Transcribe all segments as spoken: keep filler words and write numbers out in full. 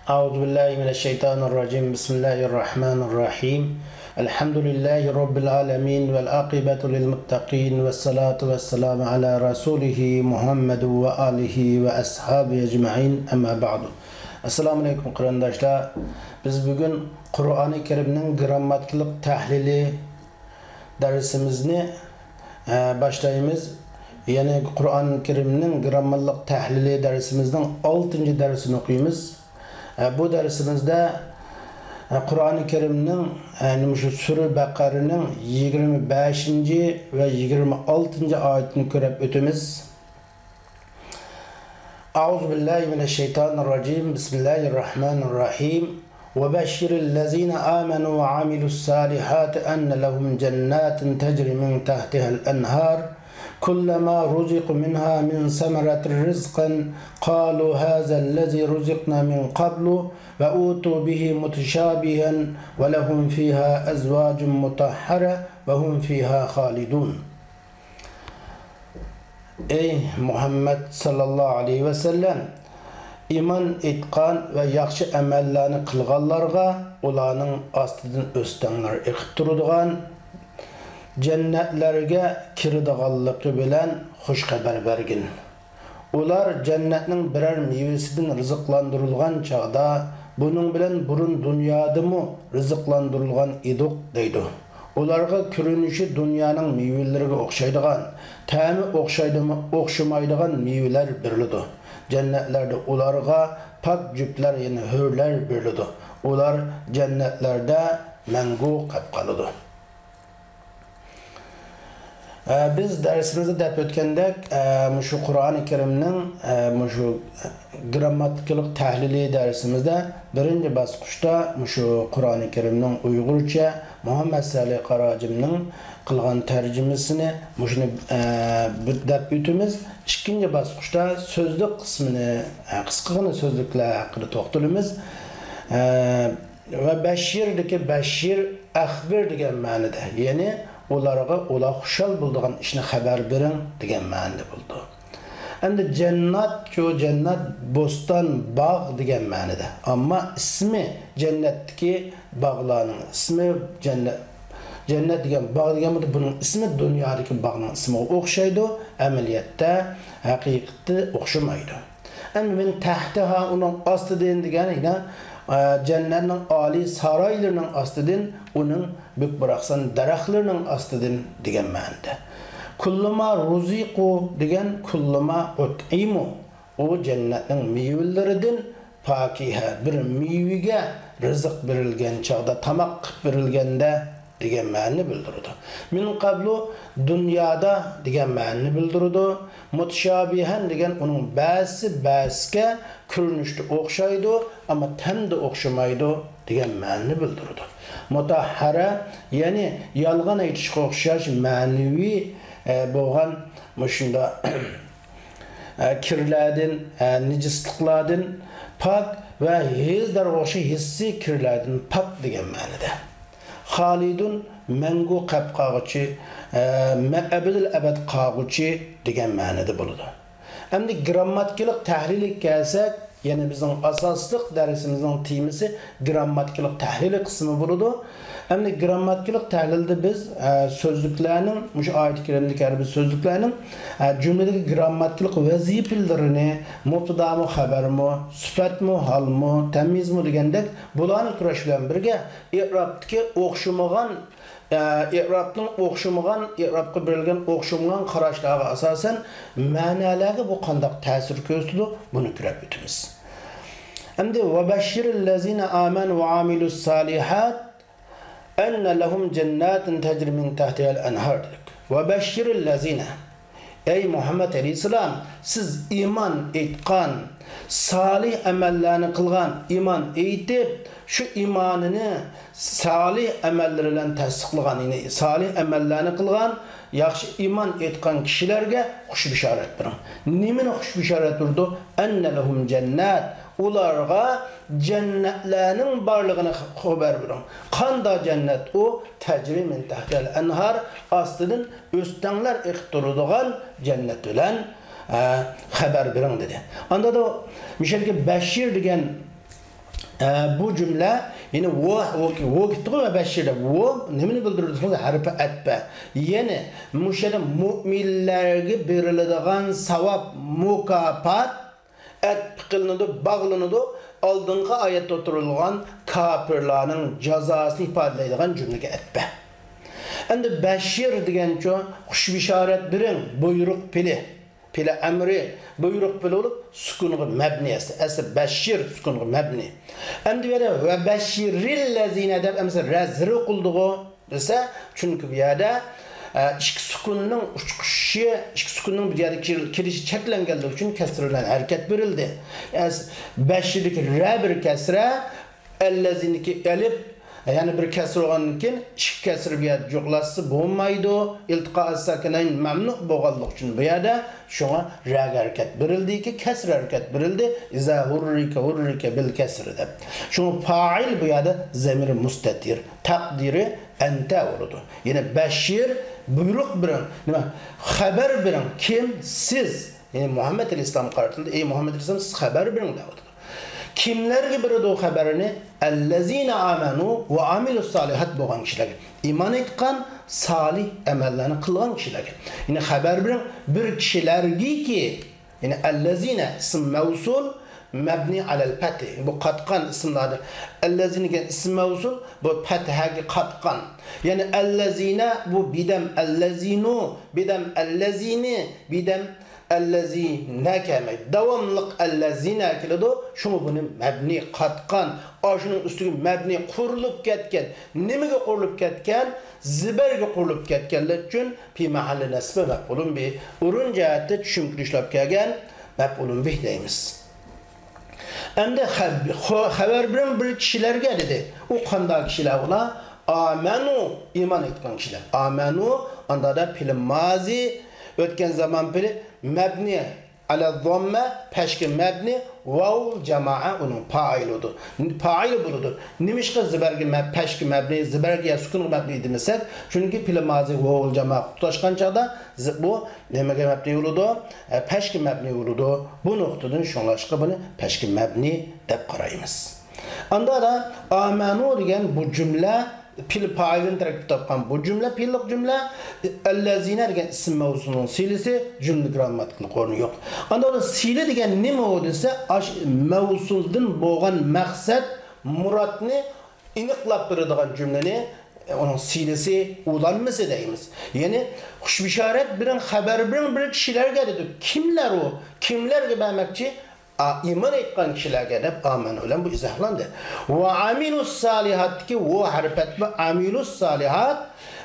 أعوذ بالله من الشيطان الرجيم. بسم الله الرحمن الرحيم. الحمد لله رب العالمين، والعاقبة للمتقين، والصلاة والسلام على رسوله محمد وآله وأصحابه أجمعين. أما بعد. ئەسسالامۇ ئەلەيكۇم، قېرىنداشلار. بىز بۈگۈن قۇرئانى كەرىمنىڭ گىرامماتىكىلىق تەھلىلى دەرسىمىزنى، ئە، باشلايمىز. يەنى قۇرئان كەرىمنىڭ گىرامماتىكىلىق تەھلىلى دەرسىمىزنىڭ ئالتىنچى دەرسىنى ئوقۇيمىز. ئە، بۇ دەرسىمىزدە، ئە، قۇرئان كەرىمنىڭ، ئە، مۇشۇ سۈرە بەقەرىنىڭ يىگىرمە بەشىنچى ۋە يىگىرمە ئالتىنچى ئايىتىنى كۆرۈپ ئۆتىمىز. أعوذ بالله من الشيطان الرجيم. بسم الله الرحمن الرحيم. وبشر الذين آمنوا وعملوا الصالحات أن لهم جنات تجري من تحتها الأنهار كلما رزقوا منها من ثمرة رزقا قالوا هذا الذي رزقنا من قبل وأتوا به متشابها ولهم فيها أزواج مطهرة وهم فيها خالدون. ئەي مۇھەممەد ساللاللاھۇ ئەلەيھى ۋەسەللەم، ئىمان ئېيتقان ۋە ياخشى ئەمەللەرنى قىلغانلارغا ئۇلارنىڭ ئاستىدىن ئۆستەڭلەر ئېقىپ تۇرىدىغان جەننەتلەرگە كىرىدىغانلىقى بىلەن خۇش خەۋەر بەرگىن. ئۇلار جەننەتنىڭ بىرەر مېۋىسىدىن رىزىقلاندۇرۇلغان چاغدا، بۇنىڭ بىلەن بۇرۇن دۇنيادىمۇ رىزىقلاندۇرۇلغان ئىدۇق دەيدۇ. ئۇلارغا كۆرۈنۈشى دۇنيانىڭ مېۋىلىرىگە ئوخشايدىغان، تەمى ئوخشايدىمۇ-، ئوخشىمايدىغان مېۋىلەر بېرىلىدۇ. جەننەتلەردە ئۇلارغا پاك جۈپلەر، يەنى ھۆرلەر بېرىلىدۇ. ئۇلار جەننەتلەردە مەڭگۈ قېلىپ قالىدۇ. ئە، بىز دەرسىمىزدە دەپ ئۆتكەندەك، ئە، مۇشۇ قۇرئانى كەرىمنىڭ، ئە، مۇشۇ گىرامماتىكىلىق تەھلىلى دەرسىمىزدە بىرىنچى باسقۇچتا مۇشۇ قۇرئانى كەرىمنىڭ ئۇيغۇرچە مۇھەممەد سالىھ قاراجىمنىڭ قىلغان تەرجىمىسىنى مۇشۇنى، ئە، بىر دەپ ئۆتىمىز. ئىككىنچى باسقۇچتا سۆزلۈك قىسمىنى، ئە، قىسقىغىنە سۆزلۈكلەر ھەققىدە توختىلىمىز. ئە، ۋە بەششىردىكى بەششىر، ئەخبىر دېگەن مەنىدە، يەنى ئۇلارغا ئۇلار خۇشال بولىدىغان ئىشنى خەۋەر بېرىڭ دېگەن مەنىدە بولىدۇ. ئەمدى جەننات، شۇ جەننات، بوستان، باغ دېگەن مەنىدە. ئەمما ئىسمى جەننەتتىكى باغلارنىڭ ئىسمى جەننەت، جەننەت دېگەن باغ دېگەن بولسا، بۇنىڭ ئىسمى دۇنيادىكى باغنىڭ ئىسمىغا ئوخشايدۇ. ئەمەلىيەتتە، ھەقىقەتتە ئوخشىمايدۇ. ئەمدى مىن تەھتىھا، ئۇنىڭ ئاستىدىن دېگەن، يەنە، ئە، جەننەتنىڭ ئالىي سارايلىرىنىڭ ئاستىدىن ئۇنىڭ بۈك بۇراقسان دەرەخلىرىنىڭ ئاستىدىن دېگەن مەنىدە. كۇللىما رۇزىقۇ دېگەن كۇللىما ئۇتئىمۇ، ئۇ جەننەتنىڭ مېۋىلىرىدىن پاكىھە، بىر مېۋىگە رىزىق بېرىلگەن چاغدا، تاماق قىلىپ بېرىلگەندە، دېگەن مەنىنى بىلدۈرىدۇ. مىن قەبلۇ، دۇنيادا دېگەن مەنىنى بىلدۈرىدۇ. مۇتىشابىھەن دېگەن ئۇنىڭ بەزىسى بەزىسىگە كۆرۈنۈشتە ئوخشايدۇ، ئەمما تەمدە ئوخشىمايدۇ دېگەن مەنىنى بىلدۈرىدۇ. مۇتەھھەرە، يەنى يالغان ئېيتىشقا ئوخشاش مەنىۋى، ئە، بولغان مۇشۇنداق، ئە، كىرلەردىن، ئە، نىجىسلىقلاردىن پاك ۋە ھېلىدارغا ئوخشاش ھېسسىي كىرلەردىن پاك دېگەن مەنىدە. خالىدۇن، مەڭگۈ قېلىپ قالغۇچى، ئە، مە-، ئەبەدىل ئەبەد قالغۇچى دېگەن مەنىدە بولىدۇ. ئەمدى گىرامماتىكىلىق تەھلىلگە كەلسەك، يەنى بىزنىڭ ئاساسلىق دەرسىمىزنىڭ تېمىسى گىرامماتىكىلىق تەھلىلى قىسمى بولىدۇ. ئەمدى گىرامماتىكىلىق تەھلىلدە بىز، ئە، سۆزلۈكلەرنىڭ، مۇشۇ ئايەت كەرىمدىكى ھەر بىر سۆزلۈكلەرنىڭ، ئە، جۈملىدىكى گىرامماتىكىلىق ۋەزىپىلىرىنى، مۇبتىدامۇ، خەۋەرمۇ، سۈپەتمۇ، ھالمۇ، تەميىزمۇ دېگەندەك، بۇلارنى كۆرۈش بىلەن بىرگە، ئېئرابتىكى ئوخشىمىغان، ئە، ئېئرابنىڭ ئوخشىمىغان، ئېئرابقا بېرىلگەن ئوخشىمىغان قاراشلارغا ئاساسەن، مەنەلەرگە بۇ قانداق تەسىر كۆرسىتىدۇ، بۇنى كۆرۈپ ئۆتىمىز. ئەمدى، وَبَشِّرِ الَّذِينَ آمَنُوا وَعَمِلُوا الصَّالِحَاتِ أَنَّ لَهُمْ جَنَّاتٍ تَجْرِي مِنْ تَحْتِهَا الْأَنْهَارُ دېدۇق. وَبَشِّرِ الَّذِينَ، ئەي مۇھەممەد ئەلەيھىسسالام، سىز ئىمان ئېيتقان، سالىھ ئەمەللەرنى قىلغان، ئىمان ئېيتىپ، شۇ ئىمانىنى سالىھ ئەمەللىرى بىلەن تەستىقلىغان، يەنى سالىھ ئەمەللەرنى قىلغان، ياخشى ئىمان ئېيتقان كىشىلەرگە خۇش بېشارەت بېرىڭ. نېمىنى خۇش بېشارەت بېرىدۇ؟ أَنَّ لَهُمْ جَنَّاتٍ، ئۇلارغا جەننەتلەرنىڭ بارلىقىنى خەۋەر بېرىڭ. قانداق جەننەت ئۇ؟ تەجرى مىن تەھتىھەل ئەنھار، ئاستىدىن ئۆستەڭلەر ئېقىپ تۇرىدىغان جەننەت بىلەن، ئە، خەۋەر بېرىڭ دېدى. ئاندا دا مۇشۇ يەردىكى بەشىر دېگەن ئە، بۇ جۈملە، يەنى ۋو، ۋو، ۋو كېتىدىغۇ ۋە بەششىر دەپ. ۋو نېمىنى بىلدۈرىدۇ دېسىڭىز، ھەرپى ئەتپە. يەنى مۇشۇ يەردە مۇئمىنلەرگە بېرىلىدىغان ساۋاب، مۇكاپات ئەتپە قىلىنىدۇ، باغلىنىدۇ ئالدىنقى ئايەتتە ئوتتۇرىلىغان كاپىرلارنىڭ جازاسىنى ئىپادىلەيدىغان جۈملىگە ئەتپە. ئەمدى بەششىر دېگەنچۇ، خۇش بېشارەت بېرىڭ، بۇيرۇق پېلى. پېلى ئەمرى، بۇيرۇق پېلى بولۇپ، سۈكۇنغا مەبنى ئەسلى. ئەسلى بەششىر سۈكۇنغا مەبنى. ئەمدى بۇ يەردە ۋە بەششىرىللەزىنە دەپ، ئەمسە رە زىر ئوقۇلدىغۇ دېسە، چۈنكى بۇ يەردە، ئە، ئىككى سۈكۇننىڭ ئۇچقۇشى، ئىككى سۈكۇننىڭ بۇ يەردە كېل-، كېلىشى چەكلەنگەنلىكى ئۈچۈن كەسرە بىلەن ھەرىكەت بېرىلدى. ئەس-، بەششىردىكى رە بىر كەسرە، ئەللەزىنىكى ئەلىپ، يەنە بىر كەسرە بولغاندىن كېيىن، ئىككى كەسرە بۇ يەردە جۇغلاشسا بولمايدۇ. ئىلتىقا ئەسساكىنەين مەمنۇ بولغانلىقى ئۈچۈن بۇ يەردە شۇڭا رەگە ھەرىكەت بېرىلدىكى، كەسرە ھەرىكەت بېرىلدى. ئىزا ھۇررىكە ھۇررىكە بىل كەسرى دەپ. شۇڭا پائىل بۇ يەردە زەمىرى مۇستەتىر، تەقدىرى ئەنتە بولىدۇ. يەنى بەششىر، بۇيرۇق بېرىڭ، نېمە، خەۋەر بېرىڭ، كىم؟ سىز. يەنى مۇھەممەد ئەلەيھىسسالامغا قارىتىلدى. ئەي مۇھەممەد ئەلەيھىسسالام، سىز خەۋەر بېرىڭ دەۋاتىدۇ. كىملەرگە بېرىدۇ خەۋەرنى؟ ئەللەزىنە ئامەنۇ ۋە ئامىلۇس سالىھات بولغان كىشىلەرگە. ئىمان ئېيتقان، سالىھ ئەمەللەرنى قىلغان كىشىلەرگە. يەنى خەۋەر بېرىڭ بىر كىشىلەرگىكى، يەنى ئەللەزىنە ئىسىم مەۋسۇل مەبنى ئەلەل پەتھ. بۇ قاتقان ئىسىملاردا ئەللەزىنە دېگەن ئىسىم مەۋسۇل، بۇ پەتھەگە قاتقان. يەنى ئەللەزىنە، بۇ بىدەم ئەللەزىنۇ، بىدەم ئەللەزىنى، بىدەم ئەللەزىنە كەلمەيدۇ. داۋاملىق ئەللەزىنە كېلىدۇ. شۇڭا بۇنى مەبنى قاتقان، ئاشۇنىڭ ئۈستىگە مەبنى قۇرۇلۇپ كەتكەن. نېمىگە قۇرۇلۇپ كەتكەن؟ زىبەرگە قۇرۇلۇپ كەتكەنلىكى ئۈچۈن پى مەھەللى نەسبى مەپئۇلۇن بىھ. ئورۇن جەھەتتە چۈشۈنكىلىشلەپ كەلگەن مەپئۇلۇن بىھ دەيمىز. ئەمدى خە-، خو-، خەۋەر بېرىڭ بىر كىشىلەرگە دېدى. ئۇ قانداق كىشىلەر ئۇلار؟ ئامەنۇ، ئىمان ئېيتقان كىشىلەر. ئامەنۇ، ئاندا دا پېئلى مازى، ئۆتكەن زامان پېئلى مەبنى ئەلە زاممە، پەشكە مەبنى، ۋاۋ جامائە ئۇنىڭ پائىلىدۇر. پائىلى بولىدۇ. نېمىشقا زىبەرگە مە-، پەشكە مەبنى، زىبەرگە يا سۈكۇنغا مەبنى دېمىسەك؟ چۈنكى پېئلى مازى ۋاۋ جامائە تۇتاشقان چاغدا زى-، بۇ نېمىگە مەبنى بولىدۇ؟ ئە، پەشكە مەبنى بولىدۇ. بۇ نۇقتىدىن شۇڭلاشقا بۇنى پەشكە مەبنى دەپ قارايمىز. ئاندا دا ئامەنۇ دېگەن بۇ جۈملە پېئل پائىلىنى تەركىب تاپقان بۇ جۈملە، پېئىللىق جۈملە، ئەللەزىنە دېگەن ئىسىم مەۋسۇلنىڭ سىلىسى، جۈملە گىرامماتىكىلىق ئورنى يوق. ئاندا ئۇ سىلە دېگەن نېمە ئۇ دېسە، ئاش مەۋسۇلدىن بولغان مەقسەت، مۇراتنى ئېنىقلاپ بېرىدىغان جۈملىنى، ئۇنىڭ سىلىسى، ئۇلانمىسى دەيمىز. يەنى، خۇش بېشارەت بېرىڭ، خەۋەر بېرىڭ بىر كىشىلەرگە دېدى. كىملەر ئۇ؟ كىملەرگە بەرمەكچى؟ ئا، ئىمان ئېيتقان كىشىلەرگە دەپ ئامەنۇ بىلەن بۇ ئىزاھلاندى. ۋە ئامىلۇس سالىھاتتىكى ۋۇ ھەرپى ئەتپە، ئامىلۇس سالىھات،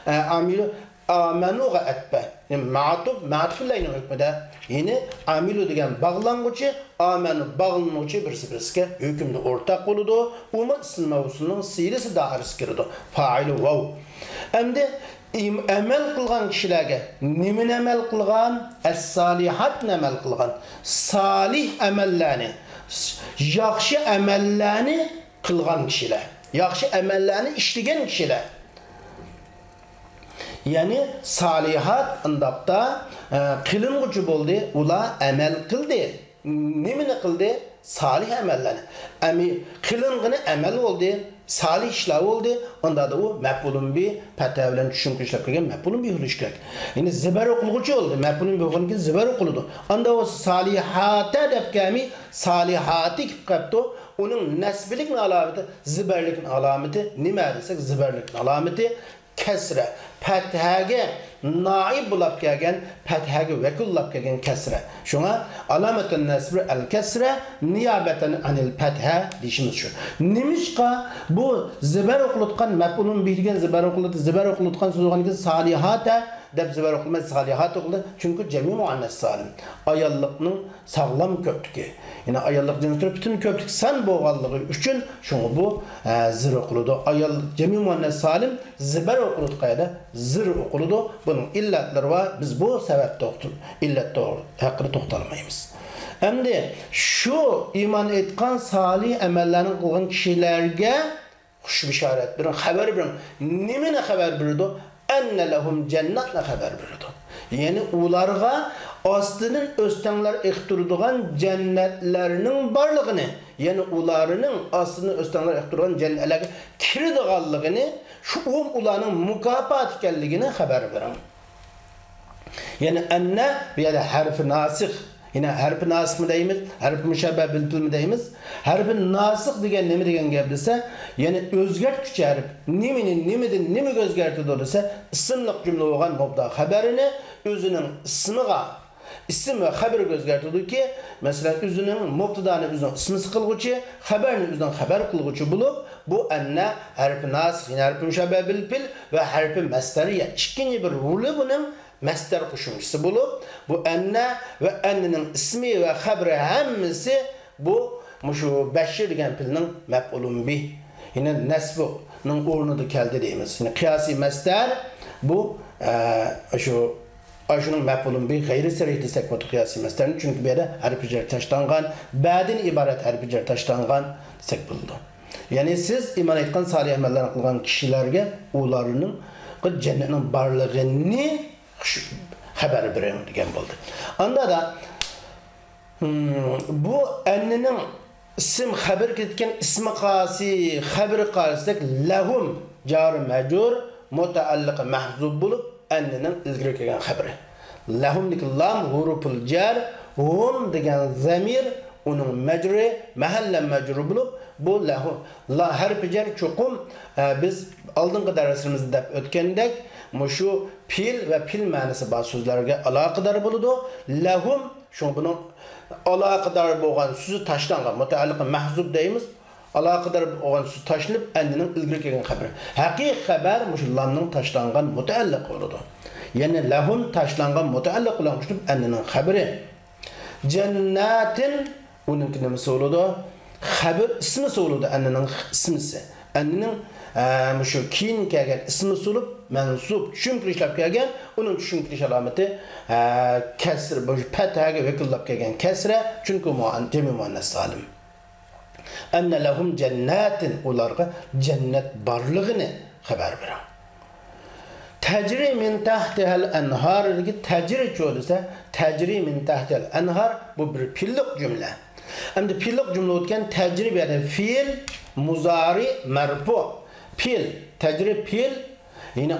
ئە، ئامىلۇ، ئامەنۇغا ئەتپە. يەنى مەتۇپ، مەتۇپلەينىڭ ھۆكمىدە. يەنى ئامىلۇ دېگەن باغلانغۇچى، ئامەنۇ باغلانغۇچى بىرسى بىرسىگە ھۆكۈمدە ئورتاق بولىدۇ. ئۇمۇ ئىسىم مەۋسۇلنىڭ سىلىسى دائىرىسىگە كىرىدۇ. پائىلى ۋاۋ. ئەمدى ئىم-، ئەمەل قىلغان كىشىلەرگە نېمىنى ئەمەل قىلغان؟ ئەسسالىھاتنى ئەمەل قىلغان. سالىھ ئەمەللەرنى، ياخشى ئەمەللەرنى قىلغان كىشىلەر. ياخشى ئەمەللەرنى ئىشلىگەن كىشىلەر. يەنى سالىھات ئۇنداقتا، ئە، قىلىنغۇچى بولدى، ئۇلار ئەمەل قىلدى. نېمىنى قىلدى؟ سالىھ ئەمەللەرنى. ئەمى قىلىنغىنى ئەمەل بولدى، سالىھ ئىشلار بولدى. ئۇنداقتا ئۇ مەپئۇلۇن بىھ پەتھە بىلەن چۈشۈنكە ئىشلەپ كەلگەن مەپئۇلۇن بىھ بولۇشى كېرەك. يەنى زىبەر ئوقۇلغۇچى بولدى. مەپئۇلۇن بىھ بولغاندىن كېيىن زىبەر ئوقۇلىدۇ. ئاندا بولسا سالىھاتە دەپ كەلمەي، سالىھاتى كېلىپ قاپتۇ. ئۇنىڭ نەسبىلىكنىڭ ئالامىتى، زىبەرلىكنىڭ ئالامىتى نېمە دېسەك، زىبەرلىكنىڭ ئالامىتى كەسرە. پەتھەگە نائىب بولاپ كەلگەن، پەتھەگە ۋەكىللاپ كەلگەن كەسرە. شۇڭا ئالامەتۇن نەسبى ئەل كەسرە نىيابەتەن ئەنىل پەتھە دېيىشىمىز شۇ. نېمىشقا بۇ زىبەر ئوقۇلۇتقان، مەپئۇلۇن بىھ دېگەن زىبەر ئوقۇلۇت-، زىبەر ئوقۇلۇتقان سۆز بولغاندىن كېيىن سالىھاتە دەپ زىبەر ئوقۇلمايدۇ، سالىھات ئوقۇلدى. چۈنكى جەمئىي مۇئەننەس سالىم. ئاياللىقنىڭ ساغلام كۆپلۈكى. يەنى ئاياللىق جىنس تۈرى پۈتۈن كۆپلۈك سان بولغانلىقى ئۈچۈن شۇڭا بۇ، ئە، زىر ئوقۇلىدۇ. ئايال جەمئىي مۇئەننەس سالىم زىبەر ئوقۇلىدۇ قەيەردە؟ زىر ئوقۇلىدۇ. بۇنىڭ ئىللەتلىرى بار. بىز بۇ سەۋەب توختىلىپ، ئىللەت توغرا-، ھەققىدە توختالمايمىز. ئەمدى شۇ ئىمان ئېيتقان سالىھ ئەمەللەرنى قىلغان كىشىلەرگە خۇش بېشارەت بېرىڭ، خەۋەر بېرىڭ. نېمىنى خەۋەر بېرىدۇ؟ ئەننە لەھۇم جەننەتنى خەۋەر بېرىدۇ. يەنى ئۇلارغا ئاستىدىن ئۆستەڭلەر ئېقىپ تۇرىدىغان جەننەتلەرنىڭ بارلىقىنى، يەنى ئۇلارنىڭ ئاستىدىن ئۆستەڭلەر ئېقىپ تۇرغان جەننەتلەرگە كىرىدىغانلىقىنى، شۇ ئۇلارنىڭ مۇكاپاتى ئىكەنلىكىنى خەۋەر بېرىڭ. يەنى ئەننە بۇ يەردە ھەرپى ناسىخ. يەنە ھەرپى ناسىخمۇ دەيمىز، ھەرپى مۇشەببە بىل پىلمۇ دەيمىز. ھەرپى ناسىخ دېگەن نېمە دېگەن گەپ دېسە، يەنى ئۆزگەرتكۈچى ھەرپ. نېمىنى نېمىدىن نېمىگە ئۆزگەرتىدۇ دېسە، ئىسىملىق جۈملە بولغان مۇبتەدا خەۋەرىنى ئۆزىنىڭ ئىسمىغا، ئىسىم ۋە خەۋىرىگە ئۆزگەرتىدۇكى، مەسىلەن، ئۆزىنىڭ مۇبتىدانى ئۆزىنىڭ ئىسمىسى قىلغۇچى، خەۋەرنى ئۆزىنىڭ خەۋەر قىلغۇچى بولۇپ، بۇ ئەننە ھەرپى ناسىخ، يەنى ھەرپى مۇشەببە بىل پىل ۋە ھەرپى مەسدەرىيە، ئىككىنچى بىر رولى بۇنىڭ مەسدەر قوشۇمچىسى بولۇپ، بۇ ئەننە ۋە ئەننىنىڭ ئىسمى ۋە خەبىرى ھەممىسى بۇ مۇشۇ بەششىر دېگەن پېئىلنىڭ مەپئۇلۇن بىھ، يەنى نەسبىنىڭ ئورنىدا كەلدى دەيمىز. يەنى قىياسىي مەسدەر بۇ، ئە، شۇ، ئاشۇنىڭ مەپئۇلۇن بىھ غەيرىي سەرىھ دېسەك بولىدۇ قىياسىي مەسدەرنى، چۈنكى بۇ يەردە ھەرپى جەر تاشلانغان، بەدىن ئىبارەت ھەرپى جەر تاشلانغان دېسەك بولىدۇ. يەنى سىز ئىمان ئېيتقان سالىھ ئەمەللەرنى قىلغان كىشىلەرگە ئۇلارنىڭ جەننەتنىڭ بارلىقىنى خەۋەر بېرىڭ دېگەن بولدى. ئاندا دا، ھىم، بۇ ئەننىنىڭ ئىسىم خەۋەرگە كېتىدىكەن، ئىسمى قارىسى، خەۋىرى قارىساق، لەھۇم جارى مەجرۇر، مۇتەئەللىقى مەھزۇپ بولۇپ، ئەننىنىڭ ئىلگىرى كەلگەن خەۋىرى. لەھۇمدىكى لام ھۇرۇپۇل جەر، ھۇم دېگەن زەمىر، ئۇنىڭ مەجرۇرى، مەھەللەن مەجرۇر بولۇپ، بۇ لەھۇ، لا ھەرپى جەر چوقۇم، ئە، بىز ئالدىنقى دەرسلىرىمىزدە دەپ ئۆتكەندەك، مۇشۇ پېئىل ۋە پېئىل مەنىسى بار سۆزلەرگە ئالاقىدار بولىدۇ. لەھۇم، شۇڭا بۇنىڭ ئالاقىدار بولغان سۆزى تاشلانغان، مۇتەئەللىقى مەھزۇپ دەيمىز. ئالاقىدار بولغان سۆز تاشلىنىپ، ئەننىنىڭ ئىلگىرى كەلگەن خەۋىرى. ھەقىقىي خەۋەر مۇشۇ لامنىڭ تاشلانغان مۇتەئەللىقى بولىدۇ. يەنى لەھۇم تاشلانغان مۇتەئەللىق بىلەن قوشۇلۇپ، ئەننىنىڭ خەۋىرى. جەنناتىن، ئۇنىڭكى نېمىسى بولىدۇ؟ خەۋەر ئىسمىسى بولىدۇ، ئەننىنىڭ ئىسمىسى. ئەننىنىڭ، ئە، مۇشۇ كېيىن كەلگەن ئىسمىسى بولۇپ، مەنسۇب، چۈشۈم كېلىشلەپ كەلگەن، ئۇنىڭ چۈشۈم كېلىش ئالامىتى، ئە، كەسرە، مۇشۇ پەتھەگە ۋەكىللاپ كەلگەن كەسرە، چۈنكى مۇئەن-، جەمئىي مۇئەننەس سالىم. ئەننە لەھۇم جەنناتىن، ئۇلارغا جەننەت بارلىقىنى خەۋەر بېرىڭ. تەجرى مىن تەھتىھەل ئەنھار دېگەن تەجرى چۇ دېسە، تەجرى مىن تەھتىھەل ئەنھار، بۇ بىر پېئىللىق جۈملە. ئەمدى پېئىللىق جۈملە ئۆتكەن، تەجرى بۇ يەردە پېئىل، مۇزارى، مەرپۇ. پېئىل، تەجرى پېئىل، يەنى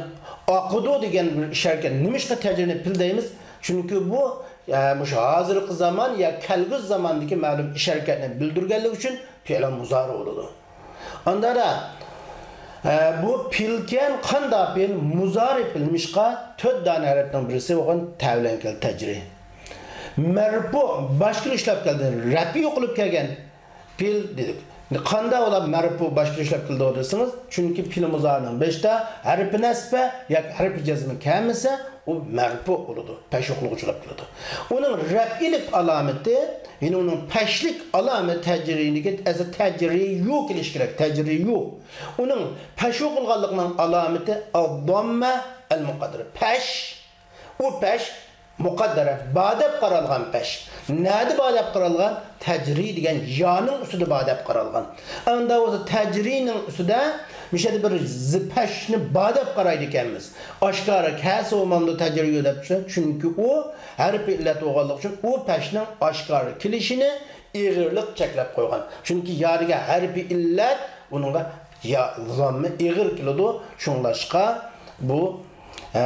ئاقىدۇ دېگەن بىر ئىش ھەرىكەت. نېمىشقا تەجرىنى پېئىل دەيمىز؟ چۈنكى بۇ، ئە، مۇشۇ ھازىرقى زامان يا كەلگۈسى زاماندىكى مەلۇم ئىش ھەرىكەتنى بىلدۈرگەنلىكى ئۈچۈن پېئىل مۇزارى بولىدۇ. ئاندا دا، ئە، بۇ پېئىلكەن قانداق پېئىل؟ مۇزارى پېئىل. نېمىشقا؟ تۆت دانە ھەرپنىڭ بىرسى بولغان تەۋلەنكەل تەجرى. مەرپۇ، باشقىلا ئىشلەپ كەلدى. رەپئى قىلىپ كەلگەن پېئىل دېدۇق. قانداق ئۇلار مەرپۇ باشقىلا ئىشلەپ كېلىدۇ دېسىڭىز، چۈنكى پېئىل مۇزارىنىڭ بېشىدا ھەرپى نەسبە ياكى ھەرپى جەزمە كەلمىسە، ئۇ مەرپۇ بولىدۇ، پەش ئوقۇلغۇچىلاپ كېلىدۇ. ئۇنىڭ رەپئىيلىك ئالامىتى، يەنى ئۇنىڭ پەشلىك ئالامىتى تەجرىينىڭكى ئەسلى تەجرىيۇ كېلىشى كېرەك، تەجرىيۇ. ئۇنىڭ پەش ئوقۇلغانلىقىنىڭ ئالامىتى ئەدداممە ئەلمۇقەددەرە. پەش، ئۇ پەش مۇقەددەرە، بار دەپ قارالغان پەش. نەدە بار دەپ قارالغان؟ تەجرىي دېگەن يانىڭ ئۈستىدە بار دەپ قارالغان. ئاندا بولسا تەجرىينىڭ ئۈستىدە مۇشۇ يەردە بىر زى-، پەشنى بار دەپ قارايدىكەنمىز. ئاشكارا كەلسە بولمامدۇ تەجرىيۇ دەپ چۈشىنىدۇ. چۈنكى ئۇ ھەرپى ئىللەت بولغانلىقى ئۈچۈن ئۇ پەشنىڭ ئاشكارا كېلىشىنى ئېغىرلىق چەكلەپ قويغان. چۈنكى يادىكى ھەرپى ئىللەت ئۇنىڭغا يا زاممە ئېغىر كېلىدۇ. شۇڭلاشقا بۇ، ئە،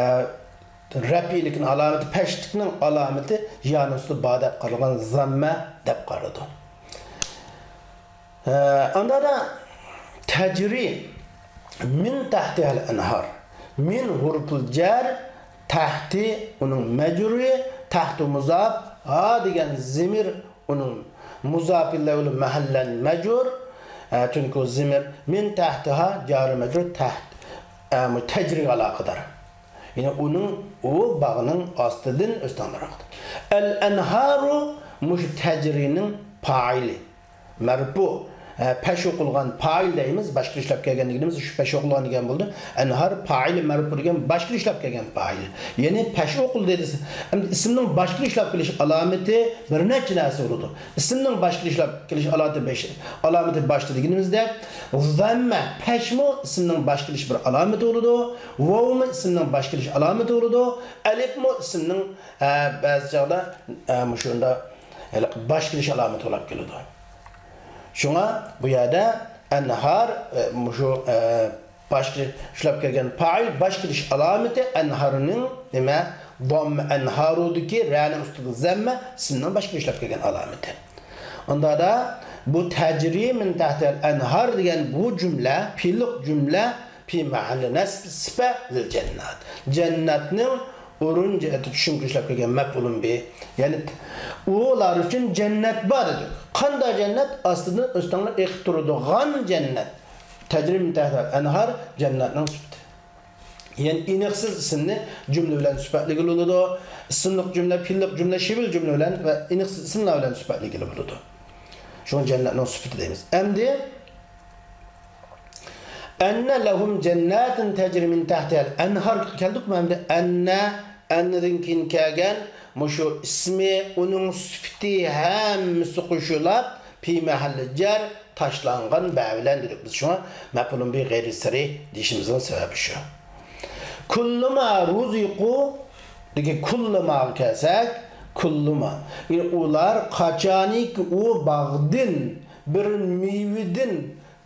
رەپئىيلىكنىڭ ئالامىتى، پەشلىكنىڭ ئالامىتى يانىڭ ئۈستىدە بار دەپ قارالغان زاممە دەپ قارىلىدۇ. ئە، ئاندا دا تەجرى مىن تەھتىھەل ئەنھار. مىن ھۇرپۇل جەر، تەھتى ئۇنىڭ مەجرۇرى، تەھتى مۇزاپ، ھا دېگەن زىمىر ئۇنىڭ مۇزاپىللەۋلى مەھەللەن مەجرۇر، ئە، چۈنكى ئۇ زىمىر مىن تەھتىھا جارى مەجرۇر تەھت، ئە، مۇ-، تەجرىگە ئالاقىدار. يەنى ئۇنىڭ، ئۇ باغنىڭ ئاستىدىن ئۆستەڭلەر ئاقىدۇ. ئەل ئەنھارۇ مۇشۇ تەجرىنىڭ پائىلى. مەرپۇ، ئە، پەش ئوقۇلغان پائىل دەيمىز، باشقىلا ئىشلەپ كەلگەن دېگىنىمىز شۇ پەش ئوقۇلغان دېگەن بولىدۇ. ئەنھار پائىلى مەرپۇ دېگەن باشقىلا ئىشلەپ كەلگەن پائىل. يەنى پەش ئوقۇلدى دېسە، ئەمدى ئىسىمنىڭ باشقىلا ئىشلەپ كېلىش ئالامىتى بىر نەچچە نەرسە بولىدۇ. ئىسىمنىڭ باشقىلا ئىشلەپ كېلىش ئالامىتى بەش، ئالامىتى باشتا دېگىنىمىزدەك، زەممە، پەشمۇ ئىسىمنىڭ باشقىلا ئىش بىر ئالامىتى بولىدۇ. ۋاۋمۇ ئىسىمنىڭ باشقىلا ئىش ئالامىتى بولىدۇ. ئەلىپمۇ ئىسىمنىڭ، ئە، بەزى چاغدا، ئە، مۇشۇنداق ھېلىقى باشقىلا ئىش ئالامىتى بولاپ كېلىدۇ. شۇڭا بۇ يەردە ئەنھار، ئە، مۇشۇ، ئە، باشقا ئىشلەپ كەلگەن پائىل، باش كېلىش ئالامىتى ئەنھارنىڭ نېمە؟ ضم، ئەنھارۇدىكى رەنىڭ ئۈستىدىكى زەممە ئىسىمنىڭ باش كېلىشلەپ كەلگەن ئالامىتى. ئۇندادا بۇ تەجرى مىن تەھتىھەل ئەنھار دېگەن بۇ جۈملە، پېئىللىق جۈملە، پى مەھەللى نەسب سىپە لىل جەننات. جەننەتنىڭ ئورۇن جەھەتتە چۈشۈم كېلىشلەپ كەلگەن مەپئۇلۇن بى. يەنى ئۇلار ئۈچۈن جەننەت بار دېدۇق. قانداق جەننەت؟ ئاستىدىن ئۆستەڭلەر ئېقىپ تۇرىدىغان جەننەت. تەجرى مىن تەھتىھەل ئەنھار جەننەتنىڭ سۈپىتى. يەنى ئېنىقسىز ئىسىمنى جۈملە بىلەن سۈپەتلىگىلى بولىدۇ. ئىسىملىق جۈملە، پېئىللىق جۈملە، شىبھىل جۈملە بىلەن ۋە ئېنىقسىز ئىسىملار بىلەن سۈپەتلىگىلى بولىدۇ. شۇڭا جەننەتنىڭ سۈپىتى دەيمىز. ئەمدى، ئەننە لەھۇم جەنناتۇن تەجرى مىن تەھتىھەل ئەنھار كەلدۇقمۇ ئەمدى؟ ئەننە، ئەننىدىن كېيىن كەلگەن مۇشۇ ئىسمى، ئۇنىڭ سۈپىتى ھەممىسى قوشۇلاپ، پى مەھەللى جەر، تاشلانغان بە بىلەن دېدۇق بىز. شۇڭا مەپئۇلۇن بى غەيرى سەرىھ دېيىشىمىزنىڭ سەۋەبى شۇ. كۇللىما رۇزىقۇ دېگەن كۇللىماغا كەلسەك، كۇللىما. يەنى ئۇلار قاچانكى ئۇ باغدىن، بىر مېۋىدىن،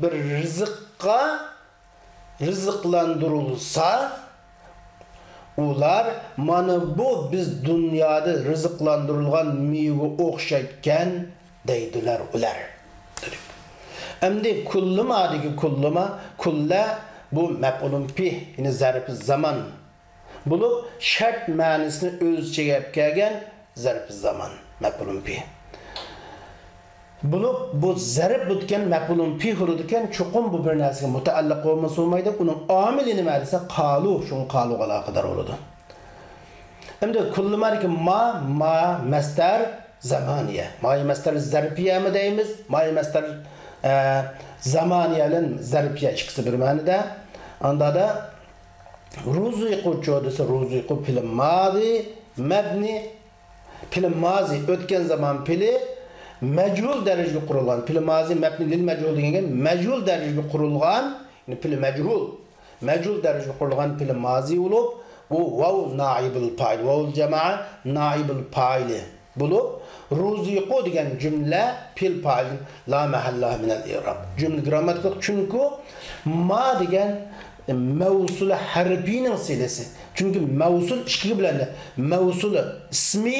بىر رىزىققا رىزىقلاندۇرۇلسا، ئۇلار مانا بۇ بىز دۇنيادا رىزىقلاندۇرۇلغان مېۋىگە ئوخشايدىكەن دەيدۇلار ئۇلار. ئەمدى كۇللىمادىكى كۇللىما، كۇللە بۇ مەپئۇلۇن پى، يەنى زەرپى زامان بولۇپ، شەرت مەنىسىنى ئۆز ئىچىگە ئېلىپ كەلگەن زەرپى زامان، مەپئۇلۇن پى. بولۇپ، بۇ زەرپ بولىدىكەن، مەپئۇلۇن پى بولىدىكەن، چوقۇم بۇ بىر نەرسىگە مۇتەئەللىق بولمىسا بولمايدۇ. ئۇنىڭ ئامىلى نېمە دېسە، قالۇ، شۇڭا قالۇغا ئالاقىدار بولىدۇ. ئەمدى كۇللىمادىكى ما، ما مەستەر زامانىيە. مايى مەستەر زەرپىيەمۇ دەيمىز، مايى مەستەر، ئە، زامانىيە بىلەن زەرپىيە ئىككىسى بىر مەنىدە. ئاندا دا رۇزىقۇچۇ دېسە، رۇزىقۇ پېئىل مازى مەبنى، پېئىل مازى، ئۆتكەن زامان پېئىلى مەجھۇل دەرىجىگە قۇرۇلغان. پېئىل مازى مەبنى لىل مەجھۇل دېگەن گەپ، مەجھۇل دەرىجىگە قۇرۇلغان، يەنى پېئىل مەجھۇل، مەجھۇل دەرىجىگە قۇرۇلغان پېئىل مازى بولۇپ، ئۇ ۋاۋ نائىبۇل پائىل، ۋاۋۇل جامائە نائىبۇل پائىلى بولۇپ، رۇزىقۇ دېگەن جۈملە پېئىل پائىل لا مەھەللە مىنەل ئىراب. جۈملە گىرامماتىكىلىق، چۈنكى ما دېگەن مەۋسۇل ھەرپىنىڭ سىلىسى. چۈنكى مەۋسۇل ئىككىگە بۆلۈنىدۇ. مەۋسۇل ئىسمى،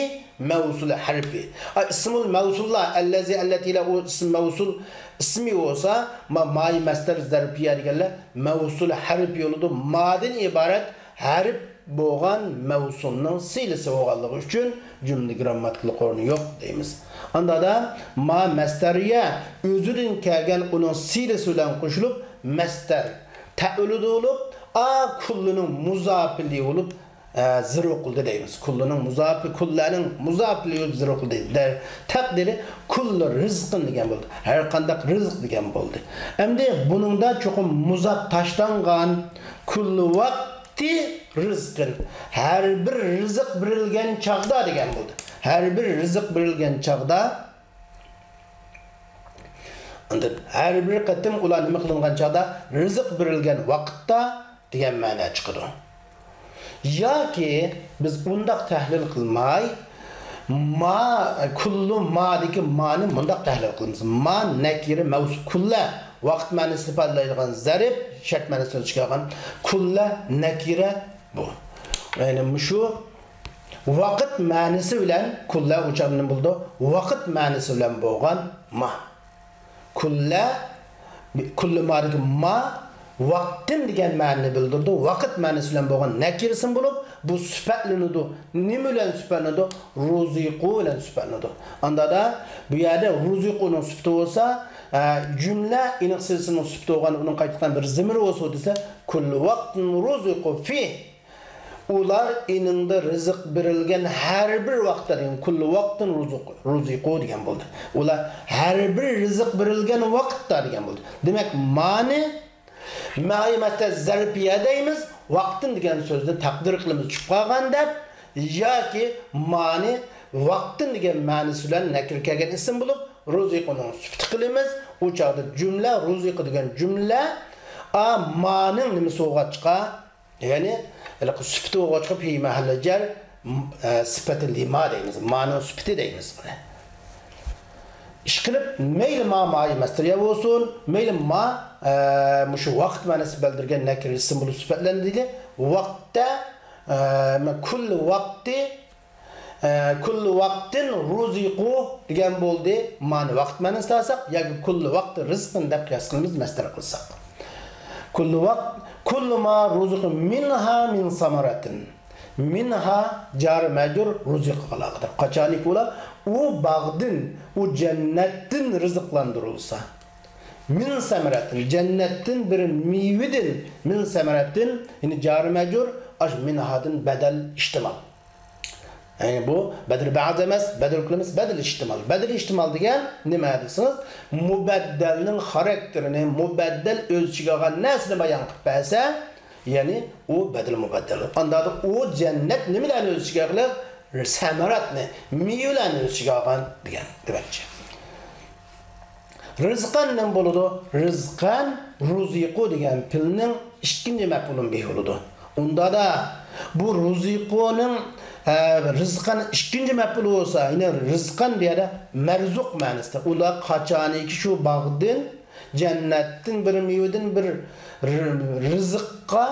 مەۋسۇل ھەرپى. ئا، ئىسمۇل مەۋسۇللار، ئەللەزى، ئەللەتىلەر، ئۇ ئىسم مەۋسۇل ئىسمى بولسا، ما، مايى مەستەر زەرپىيە دېگەنلەر مەۋسۇل ھەرپى بولىدۇ. مادىن ئىبارەت ھەرپ بولغان مەۋسۇلنىڭ سىلىسى بولغانلىقى ئۈچۈن جۈملە گىرامماتىكىلىق ئورنى يوق دەيمىز. ئاندا دا ما مەستەرىيە ئۆزىدىن كەلگەن ئۇنىڭ سىلىسى بىلەن قوشۇلۇپ مەستەر تەئۇلىدە بولۇپ، ئا كۇللىنىڭ مۇزاپىلى بولۇپ، ئە، زىرۋ قىلدى دەيمىز. كۇللىنىڭ مۇزاپى، كۇللەنىڭ مۇزاپىلى بولۇپ زىرۋ قىلدى. دە-، تەقدىرى كۇللى رىزقىن دېگەن بولدى. ھەر قانداق رىزىق دېگەن بولدى. ئەمدى بۇنىڭدا چوقۇم مۇزاپ تاشلانغان، كۇللى ۋاقتى رىزقىن. ھەر بىر رىزىق بېرىلگەن چاغدا دېگەن بولدى. ھەر بىر رىزىق بېرىلگەن چاغدا، ئاندىن ھەر بىر قېتىم ئۇلار نېمە قىلىنغان چاغدا، رىزىق بېرىلگەن ۋاقىتتا دېگەن مەنە چىقىدۇ. ياكى بىز ئۇنداق تەھلىل قىلماي، ما، كۇللى مادىكى مانى مۇنداق تەھلىل قىلىمىز. ما نەكىرە مەۋسۇل، كۇللە ۋاقىت مەنىسىنى ئىپادىلەيدىغان زەرپ، شەرت مەنىسىنى ئۆز ئىچىگە ئالغان كۇللە نەكىرە بۇ. يەنى مۇشۇ ۋاقىت مەنىسى بىلەن كۇللە ئۇ چاغدا نېمە بولىدۇ؟ ۋاقىت مەنىسى بىلەن بولغان ما. كۇللە، كۇللى مادىكى ما ۋاقتىن دېگەن مەنىنى بىلدۈرىدۇ. ۋاقىت مەنىسى بىلەن بولغان نەكىرە ئىسىم بولۇپ، بۇ سۈپەتلىنىدۇ. نېمە بىلەن سۈپەتلىنىدۇ؟ رۇزىقۇ بىلەن سۈپەتلىنىدۇ. ئاندا دا بۇ يەردە رۇزىقۇنىڭ سۈپىتى بولسا، ئە، جۈملە ئېنىق سىلىسىنىڭ سۈپىتى بولغان، ئۇنىڭ قايتىدىغان بىر زېمىرى بولسا دېسە، كۇللى ۋاقتىن رۇزىقۇ فى. ئۇلار ئېنىڭدا رىزىق بېرىلگەن ھەر بىر ۋاقىتتا دېگەن، كۇللى ۋاقتىن رۇزۇق-، رۇزىقۇ دېگەن بولدى. ئۇلار ھەر بىر رىزىق بېرىلگەن ۋاقىتتا دېگەن بولدى. دېمەك، مانى مايى مەستەر زەرپىيە دەيمىز، ۋاقتىن دېگەن سۆزنى تەقدىر قىلىمىز چۈشۈپ قالغان دەپ، ياكى مانى ۋاقتىن دېگەن مەنىسى بىلەن نەكىرە كەلگەن ئىسىم بولۇپ، رۇزىقۇنىڭ سۈپىتى قىلىمىز. ئۇ چاغدا جۈملە، رۇزىقۇ دېگەن جۈملە، ئا، مانىڭ نېمىسى بولغاچقا، يەنى، ھېلىقى سۈپىتى بولغاچقا، پى مەھەللى جەر، م-، ئە، سىپەتى لىما دەيمىز. مانىڭ سۈپىتى دەيمىز بۇنى. ئىشقىلىپ، مەيلى ما مائى مەستۇرىيە بولسۇن، مەيلى ما، ئە، مۇشۇ ۋاقىت مەنىسى بىلدۈرگەن نەكىرە ئىسىم بولۇپ سۈپەتلەندى. ۋاقىتتا، ئە، كۇللى ۋاقتى، ئە، كۇللى ۋاقتىن رۇزىقۇ دېگەن بولدى. مانى ۋاقىت مەنىسىدە ئالساق ياكى كۇللى ۋاقتى رىزقىن دەپ قىياس قىلىمىز، مەستەر قىلساق. كۇللى ۋاقىت، كۇللى ما رۇزىقۇ مىنھا مىن سەمەرەتىن. مىنھا جار مەجرۇر، رۇزىقىغا ئالاقىدار. قاچانكى ئۇلار ئۇ باغدىن، ئۇ جەننەتتىن رىزىقلاندۇرۇلسا. مىن سەمەرەتىن، جەننەتتىن بىر مېۋىدىن، مىن سەمەرەتىن، يەنى جار مەجرۇر، ئاش مىنھادىن بەدەل ئىھتىمال. يەنى بۇ بەدىل بەئز ئەمەس، بەدىل كۈل ئەمەس، بەدىل ئىھتىمال. بەدىل ئىھتىمال دېگەن نېمە دېسىڭىز، مۇبەددەلنىڭ خاراكتېرىنى، مۇبەددەل ئۆز ئىچىگە ئالغان نەرسىنى بايان قىلىپ بەرسە، يەنى ئۇ بەدىل مۇبەددەل. ئانداقتا ئۇ جەننەت نېمىلەرنى ئۆز ئىچىگە ئالغان؟ سەمەراتنى، مېۋىلەرنى ئۆز ئىچىگە ئالغان دېگەن دېمەكچى. رىزقەن نېمە بولىدۇ؟ رىزقەن رۇزىقۇ دېگەن پېئىلنىڭ ئىككىنچى مەپئۇلۇن بىھى بولىدۇ. ئۇندادا بۇ رۇزىقۇنىڭ، ئە، رىزقەن ئىككىنچى مەپئۇلى بولسا، يەنى رىزقەن بۇ يەردە مەرزۇق مەنىسىدە. ئۇلار قاچانكى شۇ باغدىن، جەننەتتىن بىر مېۋىدىن بىر رى-، رىزىققا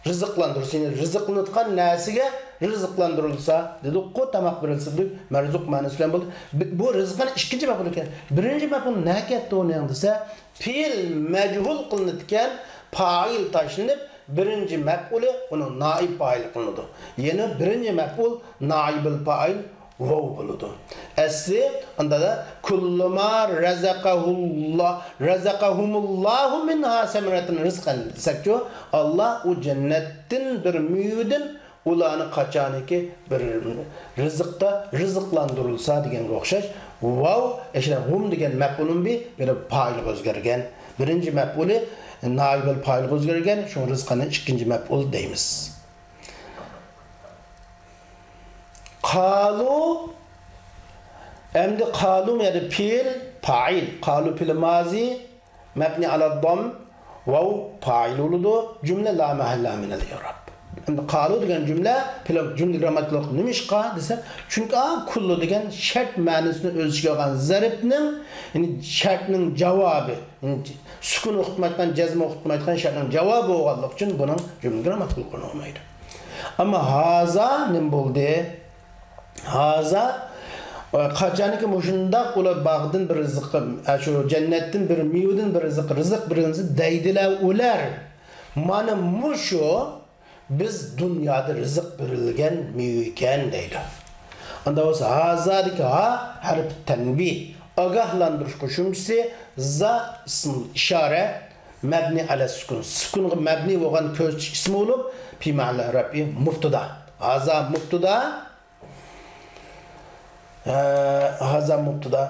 رىزىقلاندۇرۇلسا، يەنى رىزىقلىنىدىغان نەرسىگە رىزىقلاندۇرۇلسا، دېدۇققۇ، تاماق بېرىلسە، دېدۇق، مەرزۇق مەنىسى بىلەن بولدى. بۇ، بۇ رىزقىنىڭ ئىككىنچى مەپئۇلى ئىكەن. بىرىنچى مەپئۇل نەگە كەتتى ئۇنىڭ دېسە، پېئىل مەجھۇل قىلىنىدىكەن، پائىل تاشلىنىپ، بىرىنچى مەپئۇلى ئۇنىڭ نائىب پائىلى قىلىنىدۇ. يەنى بىرىنچى مەپئۇل نائىبىل پائىل ۋاۋ بولىدۇ. ئەسلى ئۇندادا كۇللۇما رەزەقەھۇللا، رەزەقەھۇمۇللاھۇ مىنھا سەمرەتىن رىزقەن دېسەكچۇ، ئاللا ئۇ جەننەتتىن بىر مېۋىدىن ئۇلارنى قاچانكى بىر رىزىقتا رىزىقلاندۇرۇلسا دېگەنگە ئوخشاش، ۋاۋ ئەشرەھۇم دېگەن مەپئۇلۇن بى بىر پائىلغا ئۆزگەرگەن. بىرىنچى مەپئۇلى نائىبىل پائىلغا ئۆزگەرگەن، شۇڭا رىزقەننى ئىككىنچى مەپئۇل دەيمىز. قالۇ، ئەمدى قالۇ يەنى پېئىل پائىل. قالۇ پېئىل مازى، مەبنى ئەلەد دەم، ۋاۋ پائىل بولىدۇ. جۈملە لا مەھەللە مىنەل ئىئراب. ئەمدى قالۇ دېگەن جۈملە، پېئىل جۈملە گرامماتىكىلىق نېمىشقا دېسە، چۈنكى ئا كۇللۇ دېگەن شەرت مەنىسىنى ئۆز ئىچىگە ئالغان زەرپنىڭ، يەنى شەرتنىڭ جاۋابى، يەنى سۈكۈن ئۇقتۇرمايدىغان، جەزم ئۇقتۇرمايدىغان شەرتنىڭ جاۋابى بولغانلىقى ئۈچۈن بۇنىڭ جۈملە گرامماتىكىلىق ئورنى بولمايدۇ. ئەمما ھازا نېمە بولدى؟ ھازا، ئە، قاچانكى مۇشۇنداق ئۇلار باغدىن بىر رىزىق، ئە، شۇ جەننەتتىن بىر مېۋىدىن بىر رىزىق، رىزىق بېرىلسە دەيدىلە ئۇلار. مانا مۇشۇ بىز دۇنيادا رىزىق بېرىلگەن مېۋە ئىكەن دەيدۇ. ئاندا بولسا ھازادىكى ھا ھەرپ تەنبىھ، ئاگاھلاندۇرۇش قوشۇمچىسى، زا ئىسىم ئىشارە، مەبنى ئەلە سۈكۈن. سۈكۈنغا مەبنى بولغان كۆرسىتىش ئىسمى بولۇپ، پى مەھەللە رەپئى مۇبتىدا. ھازا مۇبتىدا، ھە، ھازا مۇبتىدا.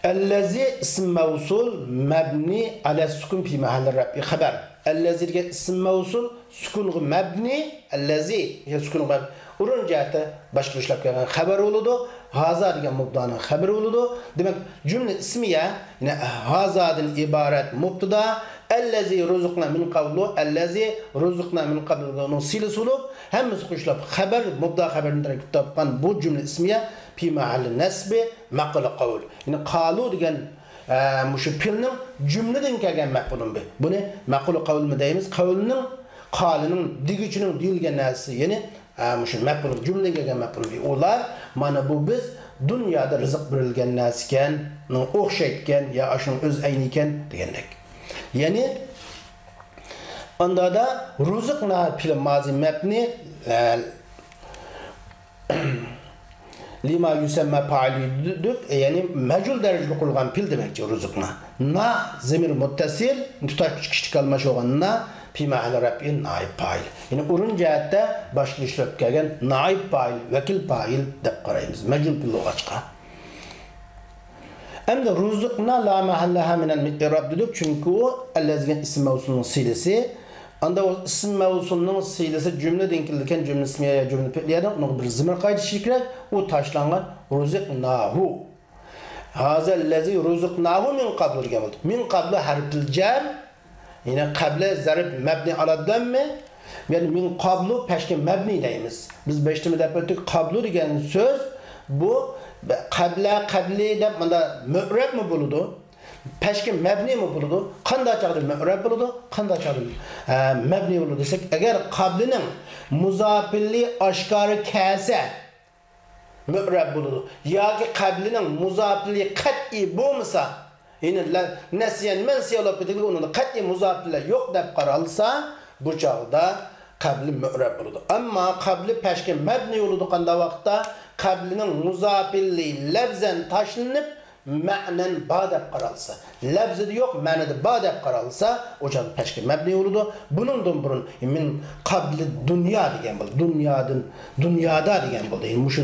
ئەللەزى ئىسىم مەۋسۇل مەبنى ئەلە سۈكۈن پى مەھەللى رەپئى خەبەر. ئەللەزى دېگەن ئىسىم مەۋسۇل سۈكۈنغا مەبنى، ئەللەزى دېگەن سۈكۈنغا مەبنى. ئورۇن جەھەتتە باشقىلار ئىشلەپ كەلگەن خەۋەر بولىدۇ. ھازا دېگەن مۇبتىدانىڭ خەۋىرى بولىدۇ. دېمەك، جۈملە ئىسمىيە، يەنى ھازادىن ئىبارەت مۇبتىدا، ئەللەزى رۇزۇقنا مىن قەبلۇ، ئەللەزى رۇزۇقنا مىن قەبلۇ دېگەن ئۇنىڭ سىلىسى بولۇپ، ھەممىسى قوشۇلۇپ خەبەر، مۇبتىدا خەبەرنى تەركىب تاپقان بۇ جۈملە ئىسمىيە پى مەھەللى نەسبى مەقۇلى قەۋل. يەنى قالۇ دېگەن، ئە، مۇشۇ پېئىلنىڭ جۈملىدىن كەلگەن مەپئۇلۇن بى. بۇنى مەقۇلى قەۋلمۇ دەيمىز. قەۋلنىڭ، قالىنىڭ، دېگۈچىنىڭ دېيىلگەن نەرسىسى، يەنى، ئە، مۇشۇ مەپئۇل جۈملىدىن كەلگەن مەپئۇل بى. ئۇلار مانا بۇ بىز دۇنيادا رىزىق بېرىلگەن نەرسە ئىكەننىڭ ئوخشايدىكەن يا ئاشۇنىڭ ئۆز ئەينى ئىكەن دېگەندەك. يەنى ئاندادا رۇزۇقنا پېئىل مازى مەبنى، ئە، لىما يۇسەممە پائىلى دېدۇق، يەنى مەجھۇل دەرىجىدە قۇرۇلغان پېئىل دېمەكچى رۇزۇقنا. نا زەمىر مۇتتەسىل، تۇتاش كۈچ كىشىلىك ئالماش بولغان نا پى مەھەللى رەپئى نائىب پائىل. يەنى ئورۇن جەھەتتە باشقىلار ئىشلەپ كەلگەن نائىب پائىل، ۋەكىل پائىل دەپ قارايمىز، مەجھۇل پېئىل بولغاچقا. ئەمدى رۇزۇقنا لا مەھەللەھا مىنەل ئىئراب دېدۇق، چۈنكى ئۇ ئەللەزى دېگەن ئىسىم مەۋسۇلنىڭ سىلىسى. ئاندا ئۇ ئىسىم مەۋسۇلنىڭ سىلىسى جۈملىدىن كېلىدىكەن، جۈملە ئىسمىيە يا جۈملە پېئلىيەدىن ئۇنىڭغا بىر زېمىر قايتىشى كېرەك. ئۇ تاشلانغان رۇزىقناھۇ. ھازا لەزى رۇزىقناھۇ مىن قەبلۇ دېگەن بولدى. مىن قەبلۇ ھەرپىل جەر، يەنى قەبلە زەرب مەبنى ئالا دەممى، يەنى مىن قەبلۇ پەشكە مەبنى دەيمىز. بىز بېشىدا دەپ ئۆتتۇق، قەبلۇ دېگەن سۆز بۇ قەبلە، قەبلى دەپ مۇندا مۇئرەبمۇ بولىدۇ؟ پەشكە مەبنىيمۇ بولىدۇ؟ قانداق چاغدا مۇئرەب بولىدۇ؟ قانداق چاغدا، ئە، مەبنىي بولىدۇ دېسەك، ئەگەر قەبلىنىڭ مۇزاپىلى ئاشكارا كەلسە، مۇئرەب بولىدۇ. ياكى قەبلىنىڭ مۇزاپىلى قەتئىي بولمىسا، يەنى لە-، نەسىيەن مەنسىيە بولۇپ كېتىدۇ، ئۇنىڭدا قەتئىي مۇزاپىلى يوق دەپ قارالسا، بۇ چاغدا قەبلى مۇئرەب بولىدۇ. ئەمما قەبلى پەشكە مەبنىي بولىدۇ قانداق ۋاقىتتا؟ قەبلىنىڭ مۇزاپىلى لەفزەن تاشلىنىپ، مەنەن بار دەپ قارالسا، لەپزىدە يوق، مەنىدە بار دەپ قارالسا، ئۇ چاغدا پەشكە مەبنىي بولىدۇ. بۇنىڭدىن بۇرۇن مىن قەبلى دۇنيا دېگەن بولدى. دۇنيادىن، دۇنيادا دېگەن بولدى. يەنى مۇشۇ،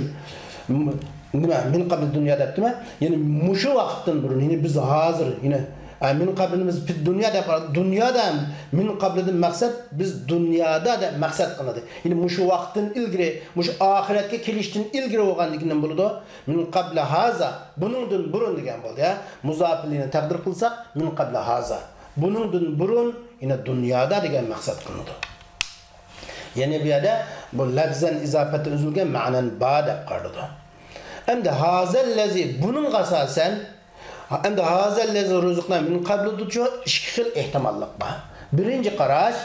م-، نېمە، مىن قەبلى دۇنيا دەپتىمەن. يەنى مۇشۇ ۋاقىتتىن بۇرۇن، يەنى بىز ھازىر، يەنى، ئە، مىن قەبلىنى بىز پىد دۇنيا دەپ قارىدۇق. دۇنيادا مىن قەبلىدىن مەقسەت، بىز دۇنيادا دەپ مەقسەت قىلىنىدۇ. يەنى مۇشۇ ۋاقىتتىن ئىلگىرى، مۇشۇ ئاخىرەتكە كېلىشتىن ئىلگىرى بولغاندىكىن نېمە بولىدۇ؟ مىن قەبلى ھازا، بۇنىڭدىن بۇرۇن دېگەن بولدى، ھە. مۇزاپىلىنى تەقدىر قىلساق، مىن قەبلى ھازا، بۇنىڭدىن بۇرۇن، يەنى دۇنيادا دېگەن مەقسەت قىلىنىدۇ. يەنى بۇ يەردە بۇ لەپزەن ئىزاپەتتىن ئۈزۈلگەن، مەنەن بار دەپ قارىلىدۇ. ئەمدى ھازەللەزى، بۇنىڭغا ئاساسەن، ئەمدى ھازەللەزى رۇزىقنا مىن قەبلىدىچۇ، ئىككى خىل ئېھتىماللىق بار. بىرىنچى قاراش،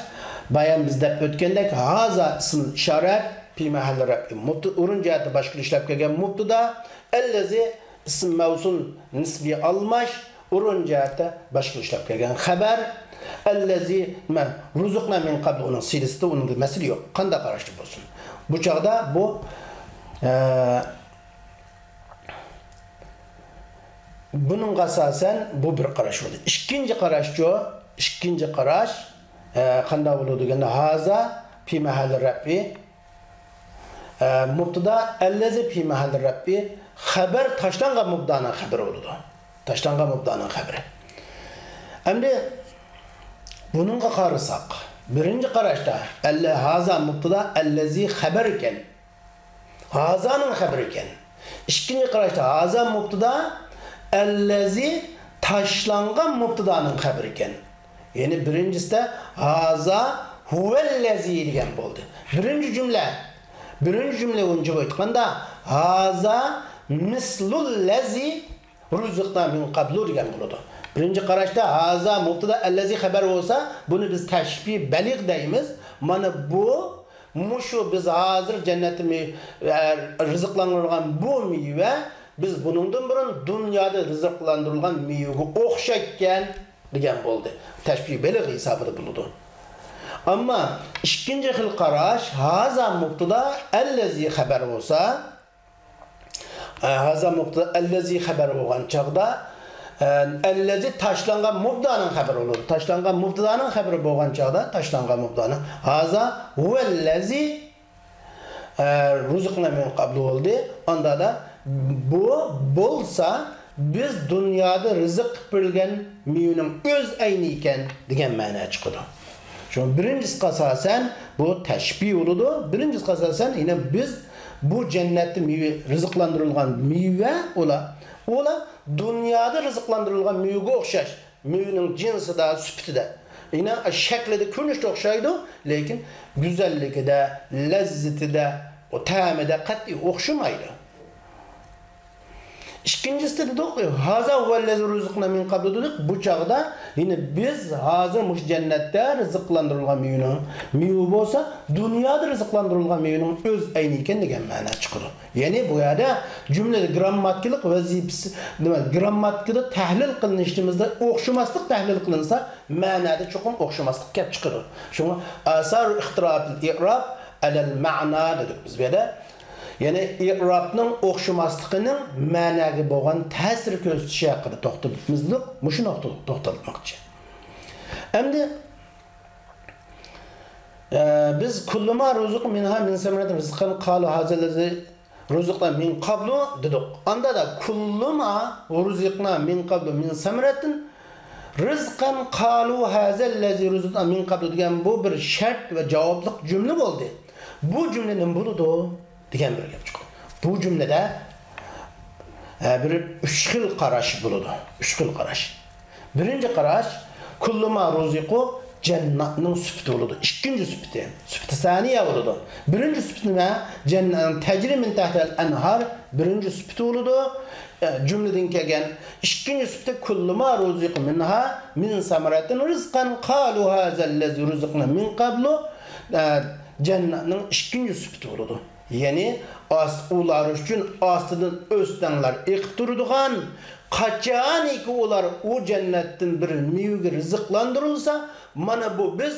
بايام بىز دەپ ئۆتكەندەك، ھازا ئىسىم ئىشارەت، پى مەھەللى رەپئى مۇبت-، ئورۇن جەھەتتە باشقىلار ئىشلەپ كەلگەن مۇبتىدا، ئەللەزى ئىسىم مەۋسۇل نىسبىي ئالماش، ئورۇن جەھەتتە باشقىلار ئىشلەپ كەلگەن خەۋەر. ئەللەزى، نېمە، رۇزىقنا مىن قەبلى، ئۇنىڭ سىلىسىدە، ئۇنىڭدا مەسىلە يوق. قانداق قاراشتا بولسۇن. بۇ چاغدا بۇ، ئە، بۇنىڭغا ئاساسەن بۇ بىر قاراش بولدى. ئىككىنچى قاراشچۇ، ئىككىنچى قاراش، ئە، قانداق بولىدۇ دېگەندە، ھازا پى مەھەللى رەپئى، ئە، مۇبتىدا، ئەللەزى پى مەھەللى رەپئى، خەبەر تاشلانغان مۇبتىدانىڭ خەبىرى بولىدۇ. تاشلانغان مۇبتىدانىڭ خەبىرى. ئەمدى بۇنىڭغا قارىساق، بىرىنچى قاراشتا ئەللە-، ھازا مۇبتىدا، ئەللەزى خەبەر ئىكەن. ھازانىڭ خەبىرى ئىكەن. ئىككىنچى قاراشتا ھازا مۇبتىدا، ئەللەزى تاشلانغان مۇبتىدانىڭ خەبىرى ئىكەن. يەنى بىرىنچىسىدە ھازا ھۇۋەللەزى دېگەن بولدى. بىرىنچى جۈملە، بىرىنچى جۈملە بويىچە ئېيتقاندا، ھازا مىسلۇللەزى رۇزىقنا مىن قەبلۇ دېگەن بولىدۇ. بىرىنچى قاراشتا ھازا مۇبتىدا، ئەللەزى خەبەر بولسا، بۇنى بىز تەشبىھ بەلىغ دەيمىز. مانا بۇ مۇشۇ بىز ھازىر جەننەتتە مې-، ئە، رىزىقلاندۇرۇلغان بۇ مېۋە، بىز بۇنىڭدىن بۇرۇن دۇنيادا رىزىقلاندۇرۇلغان مېۋىگە ئوخشايدىكەن دېگەن بولدى. تەشبىھ بەلىغ ھېسابىدا بولىدۇ. ئەمما ئىككىنچى خىل قاراش، ھازا مۇبتىدا، ئەللەزى خەبەر بولسا، ئە، ھازا مۇبتىدا، ئەللەزى خەبەر بولغان چاغدا، ئە، ئەللەزى تاشلانغان مۇبتىدانىڭ خەبىرى بولىدۇ. تاشلانغان مۇبتىدانىڭ خەبىرى بولغان چاغدا، تاشلانغان مۇبتىدانىڭ، ھازا ھۇۋەللەزى، ئە، رۇزىقنا مىن قەبلۇ بولدى. ئاندا دا بۇ بولسا، بىز دۇنيادا رىزىق قىلىپ بېرىلگەن مېۋىنىڭ ئۆز ئەينى ئىكەن دېگەن مەنە چىقىدۇ. شۇڭا بىرىنچىسىگە ئاساسەن بۇ تەشبىھ بولىدۇ. بىرىنچىسىگە ئاساسەن، يەنى بىز بۇ جەننەتتە مېۋە، رىزىقلاندۇرۇلغان مېۋە ئۇلار، ئۇلار دۇنيادا رىزىقلاندۇرۇلغان مېۋىگە ئوخشاش. مېۋىنىڭ جىنسىدا، سۈپىتىدە، يەنى شەكلىدە، كۆرۈنۈشىدە ئوخشايدۇ، لېكىن گۈزەللىكىدە، لەززىتىدە، ئۇ تەمىدە قەتئىي ئوخشىمايدۇ. ئىككىنچىسىدە دېدۇق، ھازا ھۇۋەللەزى رۇزىقنا مىن قەبلۇ دېدۇق. بۇ چاغدا يەنى بىز ھازىر مۇشۇ جەننەتتە رىزىقلاندۇرۇلغان مېۋىنىڭ، مېۋە بولسا دۇنيادا رىزىقلاندۇرۇلغان مېۋىنىڭ ئۆز ئەينى ئىكەن دېگەن مەنە چىقىدۇ. يەنى بۇ يەردە جۈملىدە گىرامماتىكىلىق ۋەزىپىسى، نېمە، گىرامماتىكىدا تەھلىل قىلىنىشىمىزدا ئوخشىماسلىق تەھلىل قىلىنسا، مەنەدە چوقۇم ئوخشىماسلىق كەپ چىقىدۇ. شۇڭا ئاسارۇ ئىختىلاپىل ئىئراب ئەلەل مەنا دېدۇق بىز بۇ يەردە. يەنى ئىئرابنىڭ ئوخشىماسلىقىنىڭ مەنەگە بولغان تەسىر كۆرسىتىشى ھەققىدە توختىلىپمىز دېدۇق. مۇشۇ نۇقتىغا توختالماقچى. ئەمدى، ئە، بىز كۇللۇما رۇزىقۇ مىنھا مىن سەمرەتىن رىزقەن قالۇ ھازەللەزى رۇزىقنا مىن قابلۇ دېدۇق. ئاندا دا كۇللۇما رۇزىقنا مىن قابلۇ مىن سەمرەتىن رىزقەن قالۇ ھازەللەزى رۇزىقنا مىن قابلۇ دېگەن بۇ بىر شەرت ۋە جاۋابلىق جۈملە بولدى. بۇ جۈملە نېمە بولىدۇ دېگەن بىر گەپ چىقىدۇ. بۇ جۈملىدە، ئە، بىر ئۈچ خىل قاراش بولىدۇ. ئۈچ خىل قاراش. بىرىنچى قاراش، كۇللۇما رۇزىقۇ جەننەتنىڭ سۈپىتى بولىدۇ. ئىككىنچى سۈپىتى. سۈپىتى سانىيە بولىدۇ. بىرىنچى سۈپىتى نېمە؟ جەننەتنىڭ تەجرى مىن تەھتىھەل ئەنھار بىرىنچى سۈپىتى بولىدۇ. ئە، جۈملىدىن كەلگەن. ئىككىنچى سۈپىتى كۇللۇما رۇزىقۇ مىنھا مىن سەمرەتىن رىزقەن قالۇ ھازەللەزى رۇزىقنا مىن قەبلۇ. ئە، جەننەتنىڭ ئىككىنچى سۈپىتى بولىدۇ. يەنى ئاس-، ئۇلار ئۈچۈن ئاستىدىن ئۆستەڭلەر ئېقىپ تۇرىدىغان، قاچانكى ئۇلار ئۇ جەننەتتىن بىر مېۋىگە رىزىقلاندۇرۇلسا، مانا بۇ بىز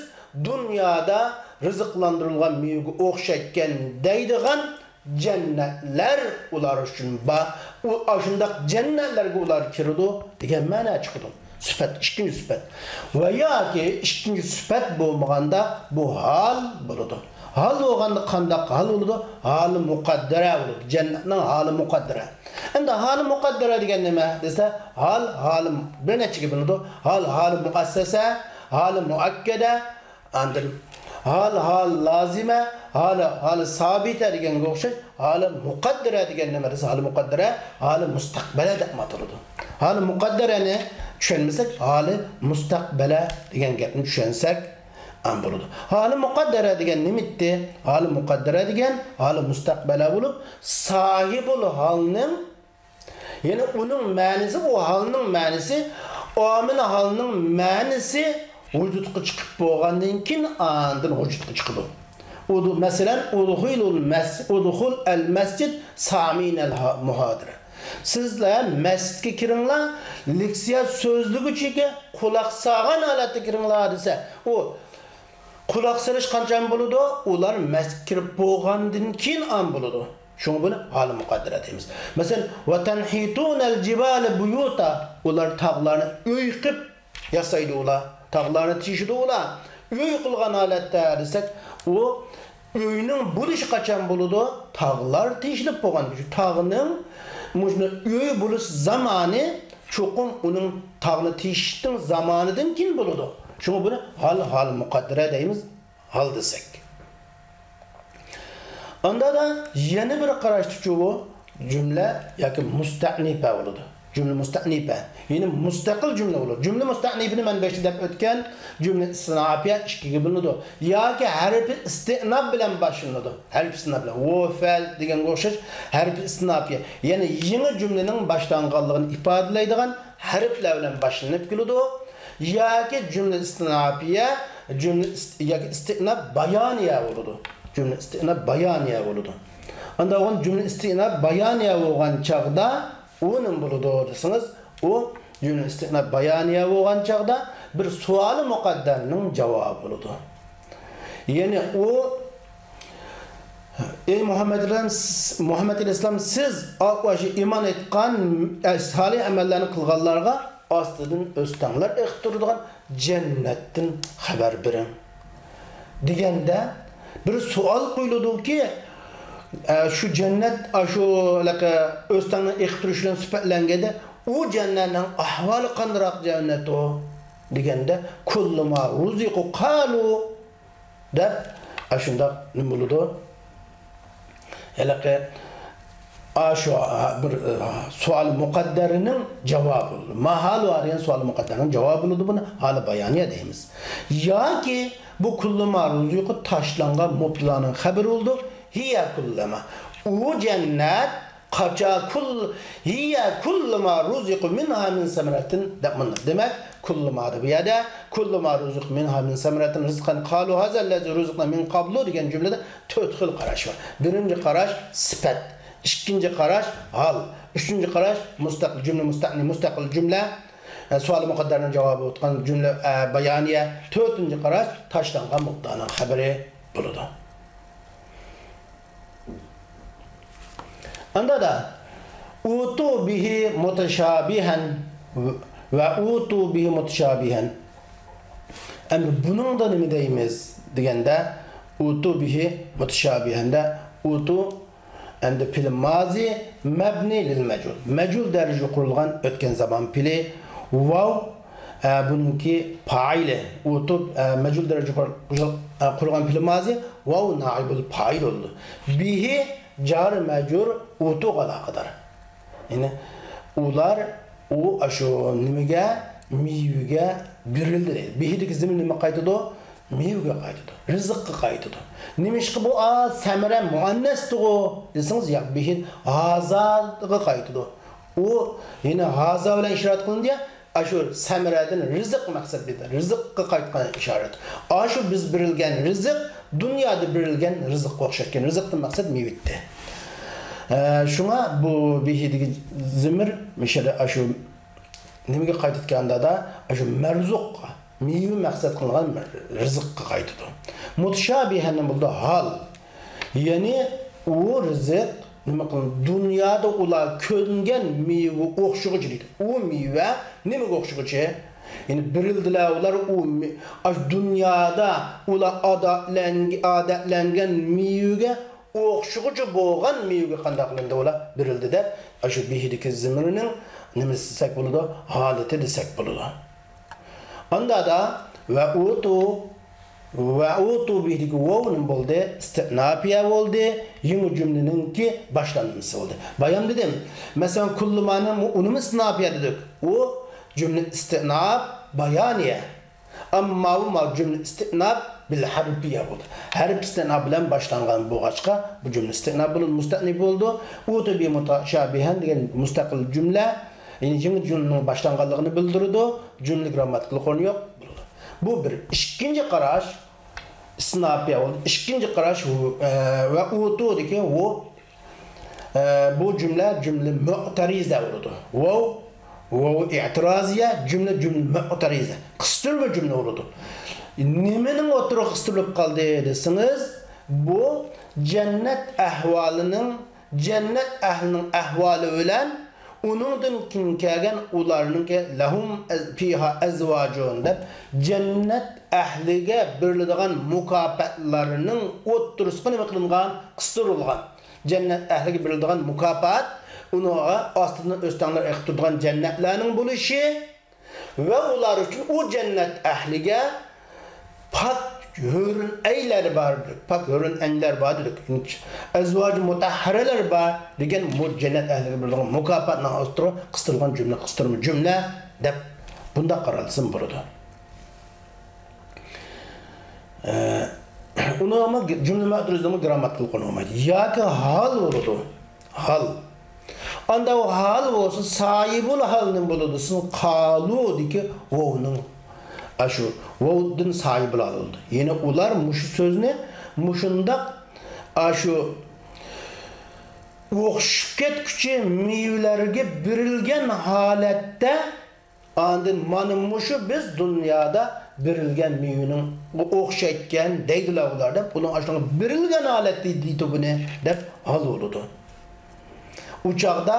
دۇنيادا رىزىقلاندۇرۇلغان مېۋىگە ئوخشايدىكەن دەيدىغان جەننەتلەر ئۇلار ئۈچۈن بار. ئۇ، ئاشۇنداق جەننەتلەرگە ئۇلار كىرىدۇ دېگەن مەنە چىقىدۇ. سۈپەت، ئىككىنچى سۈپەت. ۋە ياكى ئىككىنچى سۈپەت بولمىغاندا بۇ ھال بولىدۇ. ھال بولغاندا قانداق ھال بولىدۇ؟ ھالى مۇقەددەرە بولىدۇ. جەننەتنىڭ ھالى مۇقەددەرە. ئەمدى ھالى مۇقەددەرە دېگەن نېمە دېسە، ھال، ھالى بىر نەچچىگە بۆلۈنىدۇ. ھال، ھالى مۇئەسسەسە، ھالى مۇئەككەدە، ئاندىن ھال، ھال لازىمە، ھال، ھال سابىتە دېگەنگە ئوخشاش، ھال مۇقەددەرە دېگەن نېمە دېسە، ھال مۇقەددەرە، ھال مۇستەقبەلە دەپمۇ ئاتىلىدۇ. ھال مۇقەددەرەنى چۈشەنمىسەك، ھال مۇستەقبەلە دېگەن گەپنى چۈشەنسەك ھەم بولىدۇ. ھال مۇقەددەرە دېگەن نېمە ئىدى؟ ھال مۇقەددەرە دېگەن ھال مۇستەقبەلە بولۇپ، ساھىبۇل ھالنىڭ يەنى ئۇنىڭ مەنىسى، ئۇ ھالنىڭ مەنىسى، ئامىل ھالنىڭ مەنىسى ۋۇجۇدقا چىقىپ بولغاندىن كېيىن ئاندىن ۋۇجۇدقا چىقىدۇ. ئۇدۇ-، مەسىلەن، ئۇدخۇلۇل مەس-، ئۇدخۇل ئەل مەسجىد سامىئىنەل ھا-، مۇھادىرە. سىزلەر مەسچىتكە كىرىڭلار، لېكسىيە سۆزلىگۈچىگە قۇلاق سالغان ھالەتتە كىرىڭلار دېسە، ئۇ قۇلاق سېلىش قاچان بولىدۇ؟ ئۇلار مەسچىتكە كىرىپ بولغاندىن كېيىن ئان بولىدۇ. شۇڭا بۇنى ھالى مۇقەددەرە دەيمىز. مەسىلەن، ۋەتەنھىتۇنەل جىبالە بۇيۇتا. ئۇلار تاغلارنى ئۆي قىلىپ ياسايدۇ ئۇلار. تاغلارنى تېشىدۇ ئۇلار. ئۆي قىلغان ھالەتتە دېسەك، ئۇ ئۆينىڭ بولۇشى قاچان بولىدۇ؟ تاغلار تېشىلىپ بولغان. شۇ تاغنىڭ مۇشۇ ئۆي بولۇش زامانى چوقۇم ئۇنىڭ تاغنى تېشىشنىڭ زامانىدىن كېيىن بولىدۇ. شۇڭا بۇنى ھال، ھال مۇقەددەرە دەيمىز، ھال دېسەك. ئاندا دا يەنە بىر قاراشتىچۇ بۇ جۈملە ياكى مۇستەئنىپە بولىدۇ. جۈملە مۇستەئنىپە. يەنى مۇستەقىل جۈملە بولىدۇ. جۈملە مۇستەئنىپىنى مەن بېشىدا دەپ ئۆتكەن جۈملە ئىستىناپىيە ئىككىگە بۆلۈنىدۇ. ياكى ھەرپى ئىستىناپ بىلەن باشلىنىدۇ. ھەرپى ئىستىناپ بىلەن. ۋۇ فەل دېگەنگە ئوخشاش ھەرپى ئىستىناپىيە. يەنى يېڭى جۈملىنىڭ باشلانغانلىقىنى ئىپادىلەيدىغان ھەرپلەر بىلەن باشلىنىپ كېلىدۇ. ياكى جۈملە ئىستىناپىيە، جۈملە ئىست-، ياكى ئىستىناپ بايانىيە بولىدۇ. جۈملە ئىستىناپ بايانىيە بولىدۇ. ئاندىن جۈملە ئىستىناپ بايانىيە بولغان چاغدا ئۇ نېمە بولىدۇ دېسىڭىز، ئۇ جۈملە ئىستىناپ بايانىيە بولغان چاغدا بىر سوئالى مۇقەددەرنىڭ جاۋابى بولىدۇ. يەنى ئۇ، ئەي مۇھەممەد ئەلەيھىسسالام، مۇھەممەد ئەلەيھىسسالام، سىز ئا-، ئاشۇ ئىمان ئېيتقان، ئە، سالىھ ئەمەللەرنى قىلغانلارغا ئاستىدىن ئۆستەڭلەر ئېقىپ تۇرىدىغان جەننەتتىن خەۋەر بېرىڭ دېگەندە، بىر سوئال قويۇلىدۇكى، ئە، شۇ جەننەت، ئاشۇ ھېلىقى ئۆستەڭنىڭ ئېقىپ تۇرۇشى بىلەن سۈپەتلەنگەندە، ئۇ جەننەتنىڭ ئەھۋالى قانداقراق جەننەت ئۇ دېگەندە، كۇللۇما رۇزىقۇ قالۇ دەپ، ئاشۇنداق نېمە بولىدۇ؟ ھېلىقى، ئاشۇ، بىر، ئە، سوئال مۇقەددەرىنىڭ جاۋابى بولىدۇ. ما ھالۇھا دېگەن سوئال مۇقەددەرنىڭ جاۋابى بولىدۇ. بۇنى ھالى بايانىيە دەيمىز. ياكى بۇ كۇللۇما رۇزىقۇ تاشلانغان مۇبتىلانىڭ خەۋىرى بولىدۇ. ھىيە كۇللەما. ئۇ جەننەت قاچا كۇل، ھىيە كۇللىما رۇزىقۇ مىنھا مىن سەمرەتىن دەپ مۇنداق. دېمەك، كۇللىما دە بۇ يەردە، كۇللىما رۇزىقۇ مىنھا مىن سەمرەتىن رىزقەن قالۇ ھازەللەزى رۇزىقنا مىن قابلۇ دېگەن جۈملىدە تۆت خىل قاراش بار. بىرىنچى قاراش سۈپەت، ئىككىنچى قاراش ھال، ئۈچىنچى قاراش مۇستەقىل، جۈملە مۇستەقىل، مۇستەقىل جۈملە، ئە، سوئال مۇقەددەرنىڭ جاۋابى بولغان جۈملە، ئە، بايانىيە، تۆتىنچى قاراش تاشلانغان مۇبتانىڭ خەۋىرى بولىدۇ. ئاندا دا، ئۇتۇ بىھى مۇتەشابىھەن ۋە ئۇتۇ بىھى مۇتەشابىھەن. ئەمدى بۇنىڭدا نېمە دەيمىز دېگەندە، ئۇتۇ بىھى مۇتەشابىھەندە ئۇتۇ ئەمدى پېئىل مازى مەبنى لىل مەجھۇل. مەجھۇل دەرىجىگە قۇرۇلغان ئۆتكەن زامان پېئىلى، ۋاۋ، ئە، بۇنىڭكى پائىلى. ئۇتۇ، ئە، مەجھۇل دەرىجىگە قۇر-، قۇر-، ئە، قۇرۇلغان پېئىل مازى، ۋاۋ نائىبۇل پائىل بولىدۇ. بىھى جار مەجرۇر ئۇتۇغا ئالاقىدار. يەنى ئۇلار، ئۇ، ئاشۇ نېمىگە، مېۋىگە، بېرىلدى دەيدۇ. بىھىدىكى زېمىر نېمىگە قايتىدۇ؟ مېۋىگە قايتىدۇ. رىزىققا قايتىدۇ. نېمىشقا بۇ، ئا، سەمرە مۇئەننەستىغۇ دېسىڭىز، ياق، بىھىد ھازاغا قايتىدۇ. ئۇ يەنە ھازا بىلەن ئىشارەت قىلىندى يا، ئاشۇ سەمرەدىن رىزىق مەقسەت بىلدى. رىزىققا قايتقان ئىشارەت. ئاشۇ بىز بېرىلگەن رىزىق دۇنيادا بېرىلگەن رىزىققا ئوخشاش ئىكەن. رىزىقتىن مەقسەت مېۋە ئىدى. ئە، شۇڭا بۇ بىھىدىكى زېمىر مىشەدە ئاشۇ نېمىگە قايتىدىكەن دادا؟ ئاشۇ مەرزۇققا، مېۋە مەقسەت قىلىنغان رىزىققا قايتىدۇ. مۇتشابىھەن بولىدۇ ھال. يەنى ئۇ رىزىق نېمە قىلىن-، دۇنيادا ئۇلار كۆنگەن مېۋە ئوخشىغۇچە دەيدۇ. ئۇ مېۋە نېمىگە ئوخشىغۇچە؟ يەنى بېرىلدىلە ئۇلار ئۇ مې-، ئاشۇ دۇنيادا ئۇلار ئادەتلەنگ-، ئادەتلەنگەن مېۋىگە ئوخشىغۇچە بولغان مېۋىگە قانداق قىلىندى ئۇلار بېرىلدى دەپ، ئاشۇ بىھىدىكى زېمىرنىڭ نېمىسى دېسەك بولىدۇ؟ ھالىتى دېسەك بولىدۇ. ئاندادا ۋە ئۇتۇ، ۋە ئۇتۇ بىھىدىكى ۋاۋ نېمە بولدى؟ ئىستىئناپىيە بولدى. يېڭى جۈملىنىڭكى باشلانمىسى بولدى. بايام دېدىم. مەسىلەن، كۇللۇمانىڭ ئۇنىمۇ ئىستىئناپىيە دېدۇق. ئۇ جۈملە ئىستىئناپ بايانىيە. ئەمما بۇ ماۋۇ جۈملە ئىستىئناپ بىل ھەرپىيە بولدى. ھەرپ ئىستىئناپ بىلەن باشلانغان بولغاچقا، بۇ جۈملە ئىستىئناپ بولىدۇ، مۇستەئنىپ بولىدۇ. ئۇتۇ بى مۇتەشابىھەن دېگەن مۇستەقىل جۈملە، يەنى يېڭى جۈملىنىڭ باشلانغانلىقىنى بىلدۈرىدۇ. جۈملە گىرامماتىكىلىق ئورنى يوق بولىدۇ. بۇ بىر. ئىككىنچى قاراش، ئىستىئناپىيە بولدى. ئىككىنچى قاراش، ئۇ، ئە، ۋە ئۇتۇدىكى ئۇ ئە، بۇ جۈملە جۈملە مۇئتەرىزە بولىدۇ. ۋاۋ، ۋاۋ ئېتىرازىيە، جۈملە جۈملە مۇئتەرىزە. قىستۇرما جۈملە بولىدۇ. نېمىنىڭ ئوتتۇرىغا قىستۇرۇلۇپ قالدى دېسىڭىز، بۇ جەننەت ئەھۋالىنىڭ، جەننەت ئەھلىنىڭ ئەھۋالى بىلەن ئۇنىڭدىن كېيىن كەلگەن ئۇلارنىڭكى لەھۇم ئەز-، پىھا ئەزۋاجۇن دەپ، جەننەت ئەھلىگە بېرىلىدىغان مۇكاپاتلارنىڭ ئوتتۇرىسىغا نېمە قىلىنغان؟ قىستۇرۇلغان. جەننەت ئەھلىگە بېرىلىدىغان مۇكاپات، ئۇنىڭغا ئاستىدىن ئۆستەڭلەر ئېقىپ تۇرىدىغان جەننەتلەرنىڭ بولۇشى ۋە ئۇلار ئۈچۈن ئۇ جەننەت ئەھلىگە پاك ھۆرۈن ئەيلەر بار، پاك ھۆرۈن ئەيلەر بار دېدۇق. ئەزۋاج مۇتەھھەرەلەر بار دېگەن بۇ جەننەت ئەھلىگە بېرىلىدىغان مۇكاپاتنىڭ ئوتتۇرىغا قىستۇرۇلغان جۈملە، قىستۇرما جۈملە دەپ بۇنداق قارالسىمۇ بولىدۇ. ئە، ئۇنىڭمۇ جۈملە مەترۇزىنىڭمۇ گىرامماتىكىلىق ئورنى بولمايدۇ. ياكى ھال بولىدۇ. ھال. ئاندا ئۇ ھال بولسا، ساھىبۇل ھال نېمە بولىدۇ؟ سىز قالۇدىكى ۋاۋنىڭ، ئاشۇ ۋاۋدىن ساھىبۇل ھال بولىدۇ. يەنى ئۇلار مۇشۇ سۆزنى مۇشۇنداق، ئاشۇ ئوخشىشىپ كەتكۈچى مېۋىلەرگە بېرىلگەن ھالەتتە ئاندىن مانا مۇشۇ بىز دۇنيادا بېرىلگەن مېۋىنىڭ ئوخشايدىكەن دەيدىلا ئۇلار دەپ، ئۇنىڭ ئاشۇنىڭغا بېرىلگەن ھالەتتە دەيدۇ بۇنى دەپ ھال بولىدۇ. ئۇ چاغدا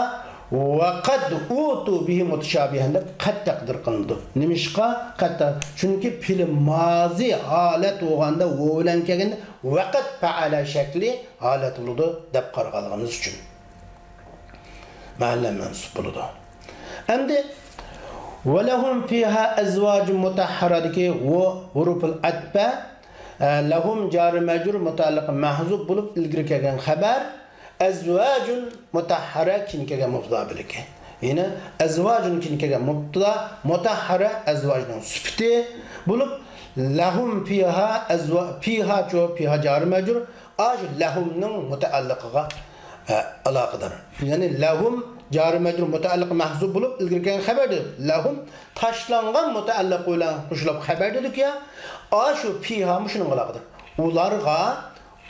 ۋەقەد ئۇتۇ بىھى مۇتەشابىھەن دەپ قەد تەقدىر قىلىنىدۇ. نېمىشقا قەد تەق-، چۈنكى پېئىل مازى ھالەت بولغاندا ۋاۋ بىلەن كەلگەندە ۋەقەد پەئەلە شەكلى ھالەت بولىدۇ دەپ قارىغانلىقىمىز ئۈچۈن. مەھەللە مەنسۇب بولىدۇ. ئەمدى ۋەلەھۇم فىھا ئەزۋاجۇن مۇتەھھەرەدىكى ۋۇ ھۇرۇپۇل ئەتپە، ئە، لەھۇم جارى مەجرۇر مۇتەئەللىق مەھزۇپ بولۇپ ئىلگىرى كەلگەن خەبەر، ئەزۋاجۇن مۇتەھھەرە كېيىن كەلگەن مۇبتىدا بىلىكى. يەنى ئەزۋاجۇن كېيىن كەلگەن مۇبتىدا، مۇتەھھەرە ئەزۋاجنىڭ سۈپىتى بولۇپ، لەھۇم فىھا ئەزۋا-، فىھا چۇ، فىھا جارى مەجرۇر، ئاشۇ لەھۇمنىڭ مۇتەئەللىقىغا، ئە، ئالاقىدار. يەنى لەھۇم جارى مەجرۇر مۇتەئەللىق مەھزۇپ بولۇپ ئىلگىرى كەلگەن خەبەر دېدۇق. لەھۇم تاشلانغان مۇتەئەللىق بىلەن قوشۇلۇپ خەبەر دېدۇق يا. ئاشۇ پىھا مۇشۇنىڭغا ئالاقىدار. ئۇلارغا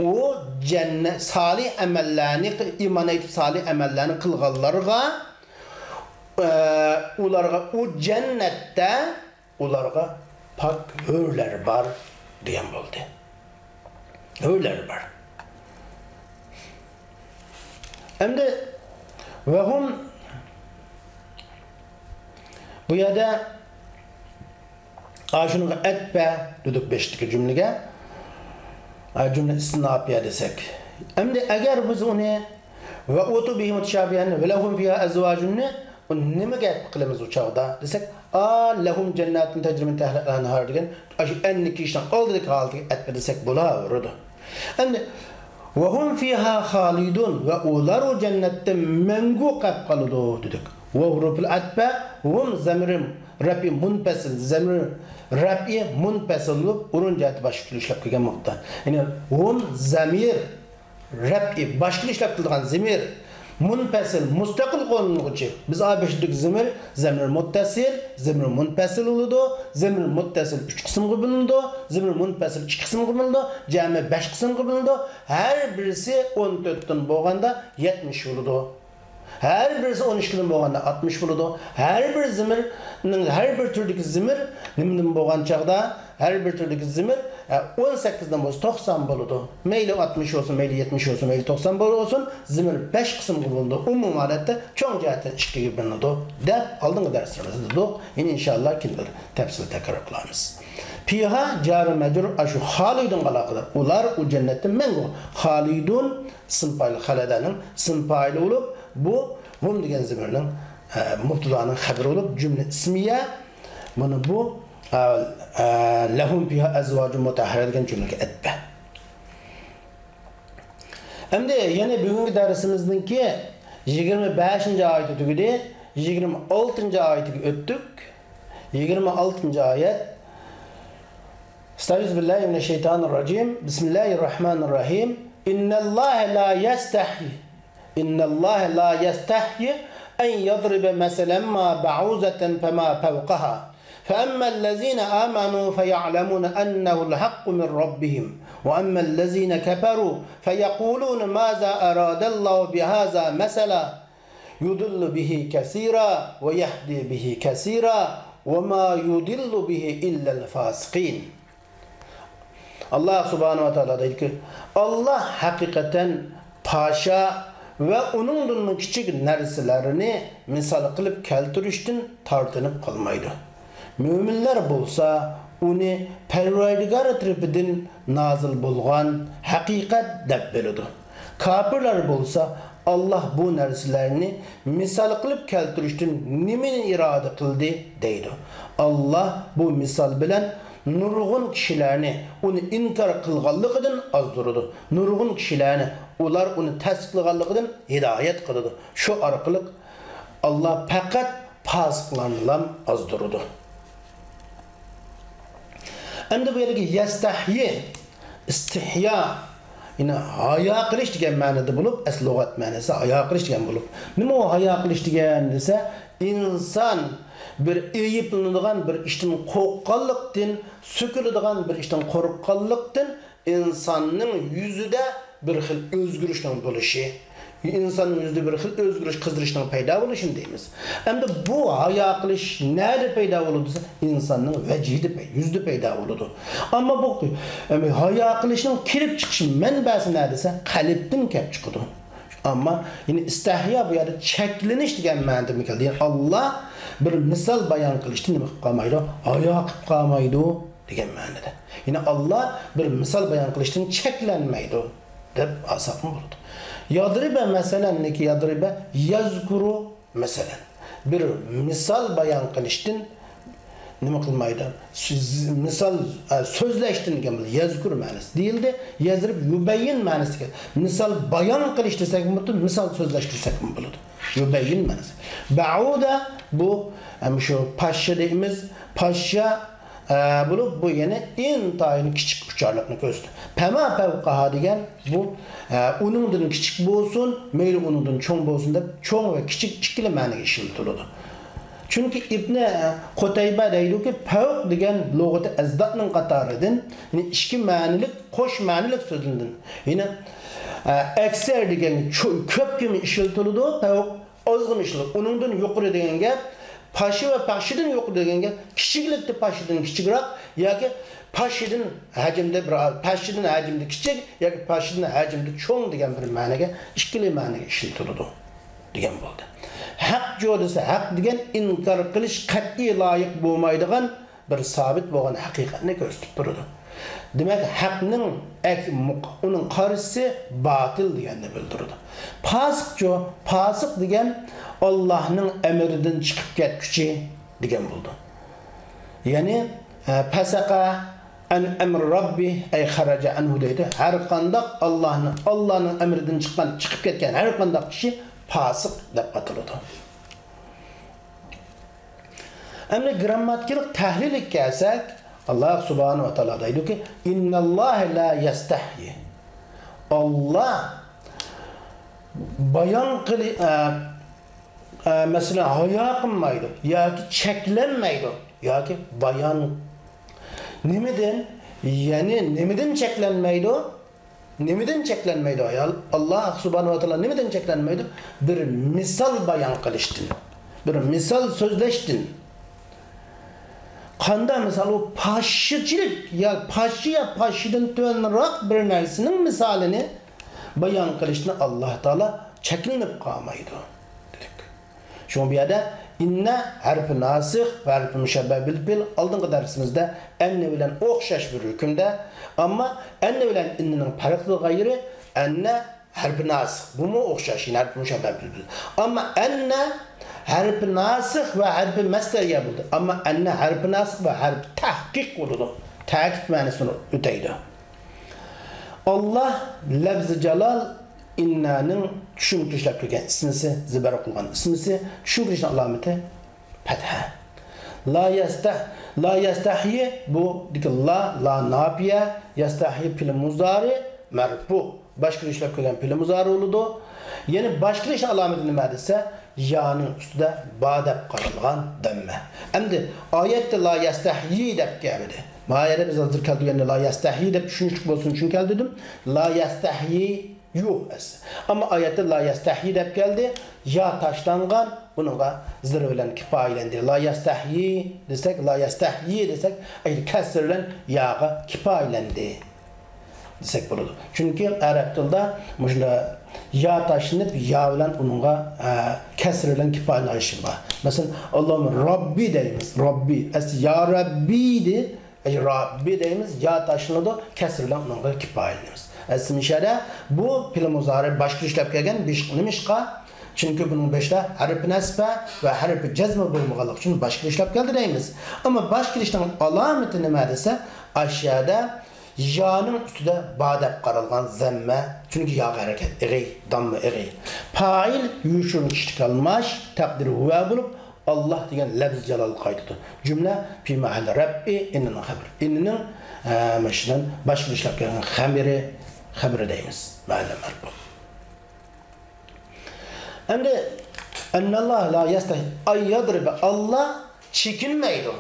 ئۇ جەننەت، سالىھ ئەمەللەرنى، ئىمان ئېيتىپ سالىھ ئەمەللەرنى قىلغانلارغا، ئە، ئۇلارغا ئۇ جەننەتتە ئۇلارغا پاك ھۆرلەر بار دېگەن بولدى. ھۆرلەر بار. ئەمدى ۋەھۇم بۇ يەردە ئاشۇنىڭغا ئەتپە دېدۇق بېشىدىكى جۈملىگە. ئا، جۈملە ئىستىناپىيە دېسەك. ئەمدى ئەگەر بىز ئۇنى ۋە ئۇتۇ بىھى مۇتەشابىھەن ۋە لەھۇم فىھا ئەزۋاجۇننى ئۇ نېمىگە ئەتپە قىلىمىز ئۇ چاغدا دېسەك، ئا، لەھۇم جەننەتۇن تەجرى مىن تەھتىھا ئەنھار دېگەن ئاشۇ ئەننى كېيىشنىڭ ئالدىدىكى ھالىتىگە ئەتپە دېسەك بولاۋېرىدۇ. ئەمدى ۋەھۇم فىھا خالىدۇن ۋە ئۇلار ئۇ جەننەتتە مەڭگۈ قېلىپ قالىدۇ دېدۇق. ۋە ھۇرۇپۇل ئەتپە ھۇم زەمىرى رەپئى مۇنپەسىل، زەمىر رەپئى مۇنپەسىل بولۇپ، ئورۇن جەھەتتە باشقا تۈرلۈك ئىشلەپ كەلگەن بولۇپتۇ. يەنى ھۇم زەمىر رەپئى، باشقىلا ئىشلەپ كېلىدىغان زەمىر، مۇنپەسىل، مۇستەقىل قوللانغۇچى. بىز ئا بېشىدىكى زەمىر، زەمىر مۇتتەسىل، زەمىر مۇنپەسىل بولىدۇ. زەمىر مۇتتەسىل ئۈچ قىسىمغا بۆلۈنىدۇ. زەمىر مۇنپەسىل ئىككى قىسىمغا بۆلۈنىدۇ. جەمئىي بەش قىسىمغا بۆلۈنىدۇ. ھەر بىرسى ئون تۆتتىن بولغاندا يەتمىش بولىدۇ. ھەر بىرسى ئون ئىككىدىن بولغاندا ئاتمىش بولىدۇ. ھەر بىر زەمىرنىڭ، ھەر بىر تۈردىكى زەمىر نېمىدىن بولغان چاغدا، ھەر بىر تۈردىكى زەمىر، ئە، ئون سەككىزدىن بولسا توقسان بولىدۇ. مەيلى ئاتمىش بولسۇن، مەيلى يەتمىش بولسۇن، مەيلى توقسان بولسۇن، زەمىر بەش قىسىمغا بۆلۈنىدۇ. ئومۇمىي ھالەتتە چوڭ جەھەتتىن ئىككىگە بۆلۈنىدۇ، دەپ ئالدىنقى دەرسلىرىمىزدە دېدۇق. يەنە ئىنشاللا كېيىن بىر تەپسىلىي تەكرار قىلارمىز. پىھا جارى مەجرۇر، ئاشۇ خالىدۇنغا ئالاقىدار. ئۇلار ئۇ جەننەتتە مەڭگۈ. خالىدۇن ئىسىم پائىل، خەلەدەنىڭ ئىسىم پائىلى بولۇپ، بۇ ھۇم دېگەن زەمىرنىڭ، ئە، مۇبتەدانىڭ خەۋىرى بولۇپ، جۈملە ئىسمىيە. بۇنى بۇ، ئە، ئە، لەھۇم پىھا ئەزۋاجۇن مۇتەھھەرە دېگەن جۈملىگە ئەتپە. ئەمدى يەنە بۈگۈنكى دەرسىمىزنىڭكى يىگىرمە بەشىنچى ئايىتى تۈگىدى، يىگىرمە ئالتىنچى ئايىتىگە ئۆتتۇق. يىگىرمە ئالتىنچى ئايەت. أستعيذ بالله من الشيطان الرجيم. بسم الله الرحمن الرحيم. إن الله لا يستحي إن الله لا يستحي أن يضرب مثلا ما بعوضة فما فوقها فأما الذين آمنوا فيعلمون أنه الحق من ربهم وأما الذين كفروا فيقولون ماذا أراد الله بهذا مثلا يضل به كثيرا ويهدي به كثيرا وما يضل به إلا الفاسقين. ئاللا سۇبھانەھۇ ۋە تائالا دەيدىكى، ئاللا ھەقىقەتەن پاشا ۋە ئۇنىڭدىنمۇ كىچىك نەرسىلەرنى مىسال قىلىپ كەلتۈرۈشتىن تارتىنىپ قالمايدۇ. مۆمىنلەر بولسا ئۇنى پەرۋەردىگار تەرىپىدىن نازىل بولغان ھەقىقەت دەپ بىلىدۇ. كاپىرلار بولسا ئاللا بۇ نەرسىلەرنى مىسال قىلىپ كەلتۈرۈشتىن نېمىنى ئىرادە قىلدى دەيدۇ. ئاللا بۇ مىسال بىلەن نۇرغۇن كىشىلەرنى ئۇنى ئىنكار قىلغانلىقىدىن ئازدۇرىدۇ. نۇرغۇن كىشىلەرنى ئۇلار ئۇنى تەستىقلىغانلىقىدىن ھىدايەت قىلىدۇ. شۇ ئارقىلىق ئاللا پەقەت پاسىقلارنىلا ئازدۇرىدۇ. ئەمدى بۇ يەردىكى يەستەھيى، ئىستىھيا، يەنى ھايا قىلىش دېگەن مەنىدە بولۇپ، ئەسلى لۇغەت مەنىسى ھايا قىلىش دېگەن بولۇپ، نېمە ئۇ ھايا قىلىش دېگەن دېسە، ئىنسان بىر ئەيىبلىنىدىغان بىر ئىشتىن قورققانلىقتىن، سۆكۈلىدىغان بىر ئىشتىن قورققانلىقتىن، ئىنساننىڭ يۈزىدە بىر خىل ئۆزگىرىشنىڭ بولۇشى، ئىنساننىڭ يۈزىدە بىر خىل ئۆزگىرىش، قىزىرىشنىڭ پەيدا بولۇشىنى دەيمىز. ئەمدى بۇ ھايا قىلىش نەدە پەيدا بولىدۇ دېسە، ئىنساننىڭ ۋەجھىدە پەي-، يۈزىدە پەيدا بولىدۇ. ئەمما بۇ، ئەم، ھايا قىلىشنىڭ كېلىپ چىقىش مەنبەسى نەدە دېسە، قەلبتىن كەپ چىقىدۇ. ئەمما يەنى ئىستەھيا بۇ يەردە چەكلىنىش دېگەن مەنىدىمۇ كەلدى. يەنى ئاللا بىر مىسال بايان قىلىشتىن نېمە قىلىپ قالمايدۇ؟ ھايا قىلىپ قالمايدۇ دېگەن مەنىدە. يەنى ئاللا بىر مىسال بايان قىلىشتىن چەكلەنمەيدۇ دەپ ئالساقمۇ بولىدۇ. يەزرىبە مەسەلەننىكى يەزرىبە يەزكۇرۇ مەسەلەن. بىر مىسال بايان قىلىشتىن نېمە قىلمايدۇ؟ سۆز، مىسال، ئە، سۆزلەشتىن كەلگەن يەزكۇر مەنىسى دېيىلدى. يەزرىب يۇبەييىن مەنىسىگە. مىسال بايان قىلىش دېسەك بولىدۇ، مىسال سۆزلەش دېسەك بولىدۇ. يۇبەييىن مەنىسى. بەئۇدە بۇ، ئە، شۇ پاششا دەيمىز. پاششا، ئە، بولۇپ، بۇ يەنە ئىنتايىن كىچىك ئۇچارلىقنى كۆرسىتىدۇ. پەما پەۋقەھا دېگەن بۇ، ئە، ئۇنىڭدىن كىچىك بولسۇن، مەيلى ئۇنىڭدىن چوڭ بولسۇن دەپ، چوڭ ۋە كىچىك ئىككىلا مەنىگە ئىشلىتىلىدۇ. چۈنكى ئىبنى، ئە، قۇتەيبە دەيدۇكى، پەۋق دېگەن لۇغىتى ئەزدادنىڭ قاتارىدىن، يەنى ئىككى مەنىلىك، قوش مەنىلىك سۆزلىنىدۇ. يەنى، ئە، ئەكسەر دېگەن چو-، كۆپكىمۇ ئىشلىتىلىدۇ، پەۋق ئازغىنىشلىق. ئۇنىڭدىن يۇقىرى دېگەن گەپ، پاششا ۋە پەخشىدىن يۇقىرى دېگەن گەپ، كىچىكلىكتە پاششىدىن كىچىكراق ياكى پاششىدىن ھەجمدە بىر، پاششىدىن ھەجمدە كىچىك ياكى پاششىدىن ھەجمدە چوڭ دېگەن بىر مەنىگە، ئىككىلا مەنىگە ئىشلىتىلىدۇ دېگەن بولدى. ھەق جۇ دېسە، ھەق دېگەن ئىنكار قىلىش، قەتئىي لايىق بولمايدىغان بىر سابىت بولغان ھەقىقەتنى كۆرسىتىپ تۇرىدۇ. دېمەك، ھەقنىڭ ئەك-، مۇق-، ئۇنىڭ قارشىسى باتىل دېگەننى بىلدۈرىدۇ. پاسىقچۇ؟ پاسىق دېگەن ئاللاھنىڭ ئەمرىدىن چىقىپ كەتكۈچى دېگەن بولىدۇ. يەنى، ئە، پەسەقە ئەن ئەمرى رەببى، ئەي خەرەجە ئەنھۇ دەيدۇ. ھەر قانداق ئاللاھنىڭ، ئاللاھنىڭ ئەمرىدىن چىققان، چىقىپ كەتكەن ھەر قانداق كىشى پاسىق دەپ ئاتىلىدۇ. ئەمدى گىرامماتىكىلىق تەھلىلگە كەلسەك، ئاللا سۇبھانەھۇ ۋە تائالا دەيدۇكى، «ئىنناللاھە لا يەستەھيى.» ئاللا بايان قىلى، ئە، ئە، مەسىلەن، ھايا قىلمايدۇ ياكى چەكلەنمەيدۇ ياكى بايان نېمىدىن، يەنى نېمىدىن چەكلەنمەيدۇ؟ نېمىدىن چەكلەنمەيدۇ؟ ئاللا سۇبھانەھۇ ۋە تائالا نېمىدىن چەكلەنمەيدۇ؟ بىر مىسال بايان قىلىشتىن، بىر مىسال سۆزلەشتىن. قانداق مىسال؟ ئۇ پاشىچىلىك يا پاشا يا پاشىدىن تۆۋەنرەك بىر نەرسىنىڭ مىسالىنى بايان قىلىشتىن ئاللا تائالا چەكلىنىپ قالمايدۇ، دېدۇق. شۇڭا بۇ يەردە ئىننە ھەرپى ناسىخ ۋە ھەرپى مۇشەببە بىل پېئىل ئالدىنقى دەرسىمىزدە ئەننە بىلەن ئوخشاش بىر ھۆكۈمدە، ئەمما ئەننە بىلەن ئىننىنىڭ پەرقىدىن غەيرى، ئەننە ھەرپى ناسىخ، بۇمۇ ئوخشاش، يەنە ھەرپى مۇشەببە بىل پېئىل. ئەمما ئەننە ھەرپى ناسىخ ۋە ھەرپى مەستەرىيە بولىدۇ. ئەمما ئەننە ھەرپى ناسىخ ۋە ھەرپى تەھقىق بولىدۇ. تەكىت مەنىسىنى ئۆتەيدۇ. ئاللا لەپزى جالال ئىننانىڭ چۈشۈنكە ئىشلەپ كىرگەن ئىسمىسى، زىبەر قىلغان ئىسمىسى، چۈشۈنكە ئىشنىڭ ئالامىتى پەتھە. لا يەستەھ-، لا يەستەھيى، بۇ دېگى لا، لا ناپىيە، يەستەھيى پېئىل مۇزارى مەرپۇ. باشقا ئىشلەپ كىرگەن پېئىل مۇزارى بولىدۇ. يەنە باشقا ئىشنىڭ ئالامىتى نېمە دېسە، يانىڭ ئۈستىدە با دەپ قارالغان دەممە. ئەمدى ئايەتتە لا يەستەھيى دەپ كەلمىدى. ما يەردە بىز ھازىر كەلتۈرگەندە لا يەستەھيى دەپ چۈشىنىشلىك بولسۇن ئۈچۈن كەلتۈردۈم. لا يەستەھيى يوق ئەسلى. ئەمما ئايەتتە لا يەستەھيى دەپ كەلدى. يا تاشلانغان، بۇنىڭغا زىر بىلەن كىپايىلەندى. لا يەستەھيى دېسەك، لا يەستەھيى دېسەك، ئەگەر كەسىر بىلەن ياغا كىپايىلەندى دېسەك بولىدۇ. چۈنكى ئەرەب تىلىدا مۇشۇنداق يا تاشلىنىپ، يا بىلەن ئۇنىڭغا، ئە، كەسىر بىلەن كىپايىلىنىش بار. مەسىلەن، ئاللاھۇممە راببى دەيمىز. راببى. ئەسلى يا رەببى دە، ئەي راببى دەيمىز، يا تاشلىنىدۇ، كەسىر بىلەن ئۇنىڭغا كىپايىلىنىمىز. ئەسلى مىشەدە بۇ پېئىل مۇزارى باشقا ئىشلەپ كەلگەن، بىش-، نېمىشقا؟ چۈنكى بۇنىڭ بېشىدا ھەرپى نەسبە ۋە ھەرپى جەزمە بولمىغانلىقى ئۈچۈن باشقا ئىشلەپ كەلدى دەيمىز. ئەمما باشقا ئىشنىڭ ئالامىتى نېمە دېسە، ئاشۇ يەردە يانىڭ ئۈستىدە با دەپ قارالغان زەممە، چۈنكى ياغا ھەرىكەت ئېغىي، دامما ئېغىي. پائىل يوشۇرۇن كىشىلىك ئالماش، تەقدىرى ھۇۋا بولۇپ، ئاللا دېگەن لەپزى جالال قايتىدۇ. جۈملە پى مەھەللى رەپئى ئىننىنىڭ خەبىرى. ئىننىنىڭ، ئە، مۇشۇنىڭ باشقا ئىشلەپ كەلگەن خەبىرى، خەبىرى دەيمىز. مەھەللە مەرپۇ. ئەمدى، ئەننەللاھە لا يەستەھيى ئەن يەزرىبە. ئاللا چېكىنمەيدۇ.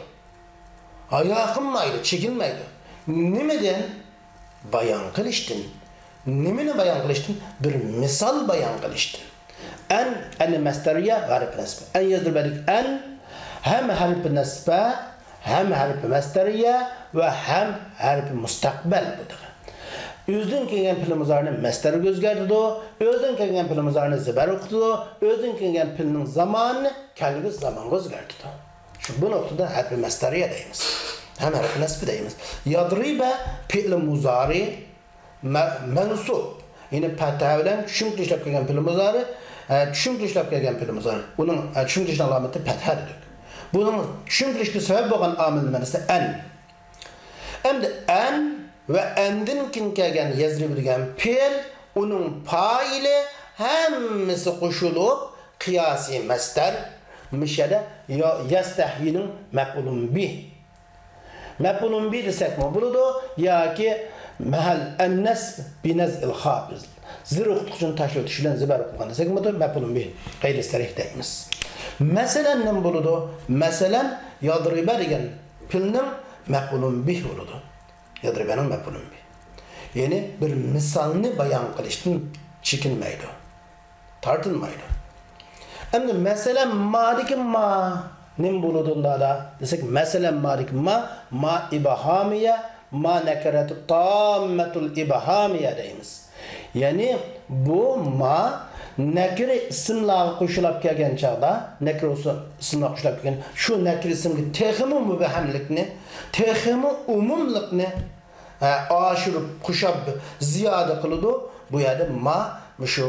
ھايا قىلمايدۇ، چېكىنمەيدۇ. نېمىدىن؟ بايان قىلىشتىن. نېمىنى بايان قىلىشتىن؟ بىر مىسال بايان قىلىشتىن. ئەن، ئەن مەستەرىيە، ھەرپ نەسب. ئەن يەزدۇر بەدىك ئەن ھەم ھەرپ نەسبە، ھەم ھەرپ مەستەرىيە ۋە ھەم ھەرپ مۇستەقبەل بۇ دېگەن. ئۆزىدىن كەلگەن پېئىل مۇزارىنى مەستەرگە ئۆزگەرتىدۇ، ئۆزىدىن كەلگەن پېئىل مۇزارىنى زىبەر ئوقۇتىدۇ، ئۆزىدىن كەلگەن پېئىلنىڭ زامانىنى كەلگۈسى زامانغا ئۆزگەرتىدۇ. شۇ، بۇ نۇقتىدا ھەرپى مەستەرىيە دەيمىز. ھەم ھەرپى نەسبى دەيمىز. يەزرىبە پېئىل مۇزارى مە-، مەنسۇب. يەنى پەتھە بىلەن چۈشۈنكە ئىشلەپ كەلگەن پېئىل مۇزارى، ئە، چۈشۈنكە ئىشلەپ كەلگەن پېئىل مۇزارى. ئۇنىڭ، ئە، چۈشۈنكە ئىشلەش ئالامىتى پەتھە دېدۇق. بۇنىڭ چۈشۈنكە ئىشلىشىگە سەۋەب بولغان ئامىل نېمە دېسە، ئەن. ئەمدى ئەن ۋە ئەندىن كېيىن كەلگەن يەزرىبە دېگەن پېئىل، ئۇنىڭ پائىلى ھەممىسى قوشۇلۇپ، قىياسىي مەستەر، مۇشۇ يەردە يا-، يەستەھيىنىڭ مەپئۇلۇن بىھ. مەپئۇلۇن بىھ دېسەكمۇ بولىدۇ، ياكى مەھەل ئەننەس بىنەز ئىلخا، زىر ئوقۇتقۇچىنى تاشلىۋېتىش بىلەن زىبەر ئوقۇلغان دېسەكمۇ بولىدۇ، مەپئۇلۇن بىھ غەيرى سەرىھ دەيمىز. مەسىلەن نېمە بولىدۇ؟ مەسىلەن، يەزرىبە دېگەن پېئىلنىڭ مەپئۇلۇن بىھ بولىدۇ. يەزرىبەنىڭ مەپئۇلۇن بىھ. يەنى بىر مىسالنى بايان قىلىشتىن چېكىنمەيدۇ. تارتىنمايدۇ. ئەمدى مەسىلەن، مادىكى ما نېمە بولىدۇ ئۇنداقتا دېسەك، مەسىلەن، مادىكى ما، ما ئىبھامىيە، ما نەكىرەتۇ تاممەتۇل ئىبھامىيە دەيمىز. يەنى بۇ ما نەكىرە ئىسىملارغا قوشۇلۇپ كەلگەن چاغدا، نەكىرە ئىسىملارغا قوشۇلۇپ كەلگەن، شۇ نەكىرە ئىسىمگە تېخىمۇ مۇبھەملىكنى، تېخىمۇ ئومۇملۇقنى ھە، ئاشۇرۇپ، قوشۇپ، زىيادە قىلىدۇ. بۇ يەردە ما، مۇشۇ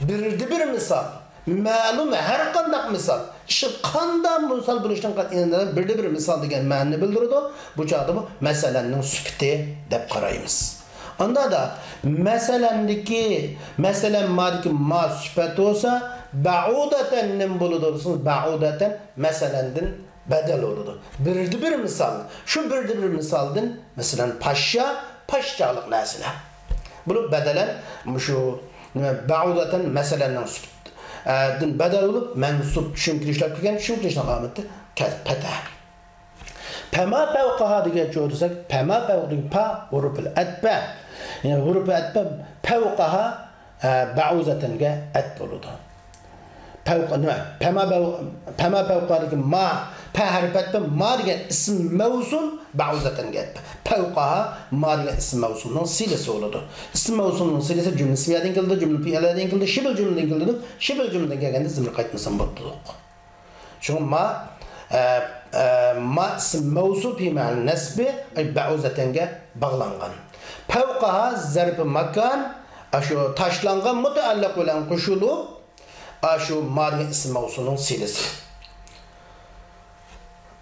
بىردە بىر مىسال، مەلۇم ھەر قانداق مىسال، ئىشقا قانداق مىسال بولۇشتىن قەتئىينەزەر، بىردە بىر مىسال دېگەن مەنىنى بىلدۈرىدۇ. بۇ چاغدا بۇ مەسىلەننىڭ سۈپىتى دەپ قارايمىز. ئاندادا مەسىلەندىكى، مەسىلەن مادىكى ما سۈپەت بولسا، بەئۇدەتەن نېمە بولىدۇ دېسىڭىز، بەئۇدەتەن مەسىلەندىن بەدەل بولىدۇ. بىردە بىر مىسال. شۇ بىردە بىر مىسالدىن، مەسىلەن، پاششا، پاششالىق نەرسىلەر. بولۇپ بەدەلەن مۇشۇ، نېمە، بەئۇزەتەن مەسىلەننىڭ سۈپىتىدىن بەدەل بولۇپ، مەنسۇپ چۈشۈرۈم كېلىشلەپ كەلگەن، چۈشۈرۈم كېلىشنىڭ ئامىتى پەتھە. پەما پەۋقەھا دېگەن چۆرىسەك، پەما پەۋقەدىكى پا ھۇرۇپۇل ئەتپە. يەنى ھۇرۇپۇل ئەتپە پەۋقەھا، ئە، بەئۇزەتەنگە ئەتپ بولىدۇ. پەۋقە، نېمە؟ پەما بەۋ-، پەما پەۋقەھادىكى ما، پە ھەرپى ئەتپە، ما دېگەن ئىسىم مەۋسۇل بەئۇزەتەنگە ئەتپە. پەۋقەھا ما دېگەن ئىسىم مەۋسۇلنىڭ سىلىسى بولىدۇ. ئىسىم مەۋسۇلنىڭ سىلىسى جۈملە ئىسمىيەدىن كېلىدۇ، جۈملە پېئىلىيەدىن كېلىدۇ، شىبىل جۈملىدىن كېلىدۇ. شىبىل جۈملىدىن كەلگەندە زېمىر قايتمىسىمۇ بولدۇق. شۇڭا ما، ئە، ئە، ما ئىسىم مەۋسۇل پى مەھەل نەسبى، ئەي، بەئۇزەتەنگە باغلانغان. پەۋقەھا زەرپى ماكان، ئاشۇ تاشلانغان مۇتەئەللىق بىلەن قوشۇلۇپ، ئاشۇ ما دېگەن ئىسىم مەۋسۇلنىڭ سىلىسى.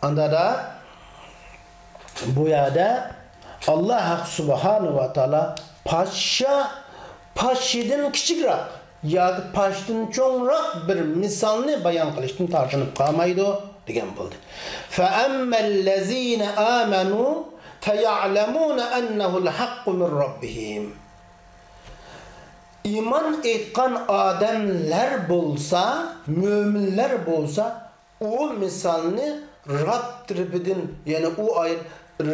ئاندا دا بۇ يەردە ئاللا ھەق سۇبھانەھۇ ۋە تائالا پاششا، پاششىدىن كىچىكرەك ياكى پاششىدىن چوڭراق بىر مىسالنى بايان قىلىشتىن تارتىنىپ قالمايدۇ دېگەن بولدى. فەئەممەللەزىنە ئامەنۇ فەيەئلەمۇنە ئەننەھۇل ھەققۇ مىن رەببىھىم. ئىمان ئېيتقان ئادەملەر بولسا، مۆمىنلەر بولسا، ئۇ مىسالنى رەب تەرىپىدىن، يەنى ئۇ ئايەت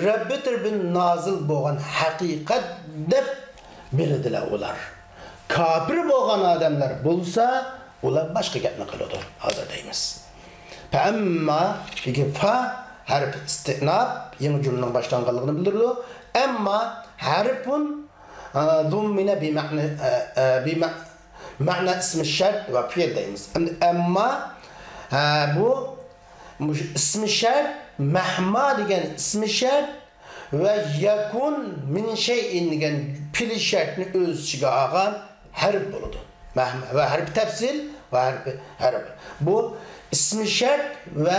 رەببى تەرىپىدىن نازىل بولغان ھەقىقەت دەپ بىلىدىلەر ئۇلار. كاپىر بولغان ئادەملەر بولسا، ئۇلار باشقا گەپنى قىلىدۇ. ھازىر دەيمىز. فەئەمما دېگەن فا ھەرپى ئىستىئناپ، يېڭى جۈملىنىڭ باشلانغانلىقىنى بىلدۈرىدۇ. ئەمما ھەرپۇن، ئە، زۇممىنە بىمەنە، ئە، ئە، بىمە-، مەنە ئىسمى شەرت ۋە پېئىل دەيمىز. ئەمدى ئەمما، ئە، بۇ مۇشۇ ئىسمى شەرت، مەھما دېگەن ئىسمى شەرت ۋە يەكۇن مىن شەيئىن دېگەن پېئىل شەرتنى ئۆز ئىچىگە ئالغان ھەرپ بولىدۇ. مەھما ۋە ھەرپ تەپسىل ۋە ھەرپ، ھەرپ. بۇ ئىسمى شەرت ۋە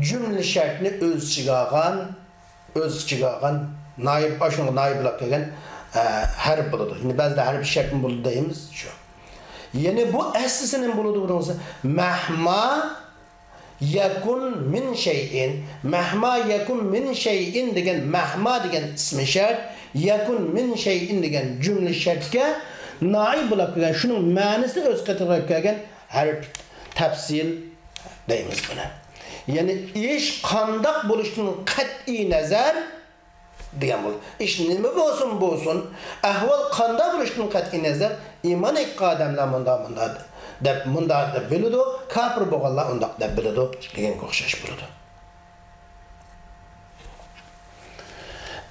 جۈملە شەرتنى ئۆز ئىچىگە ئالغان، ئۆز ئىچىگە ئالغان نائىب، ئاشۇنىڭغا نائىب بولاپ كەلگەن، ئە، ھەرپ بولىدۇ. يەنى بەزىدە ھەرپ شەرتمۇ بولىدۇ دەيمىز شۇ. يەنى بۇ ئەسلىسى نېمە بولىدۇ بۇنىڭ؟ مەھما يەكۇن مىن شەيئىن. مەھما يەكۇن مىن شەيئىن دېگەن مەھما دېگەن ئىسمى شەرت، يەكۇن مىن شەيئىن دېگەن جۈملە شەرتكە نائىب بولاپ كەلگەن، شۇنىڭ مەنىسىنى ئۆز قېتىغا ئېلىپ كەلگەن ھەرپ تەپسىل دەيمىز بۇنى. يەنى ئىش قانداق بولۇشتىن قەتئىي نەزەر، دېگەن بولدى. ئىش نېمە بولسۇن بولسۇن، ئەھۋال قانداق بولۇشتىن قەتئىي نەزەر، ئىمان ئېيتقان ئادەملەر مۇنداق، مۇنداق دەپ، مۇنداق دەپ بىلىدۇ، كاپىر بولغانلار ئۇنداق دەپ بىلىدۇ دېگەنگە ئوخشاش بولىدۇ.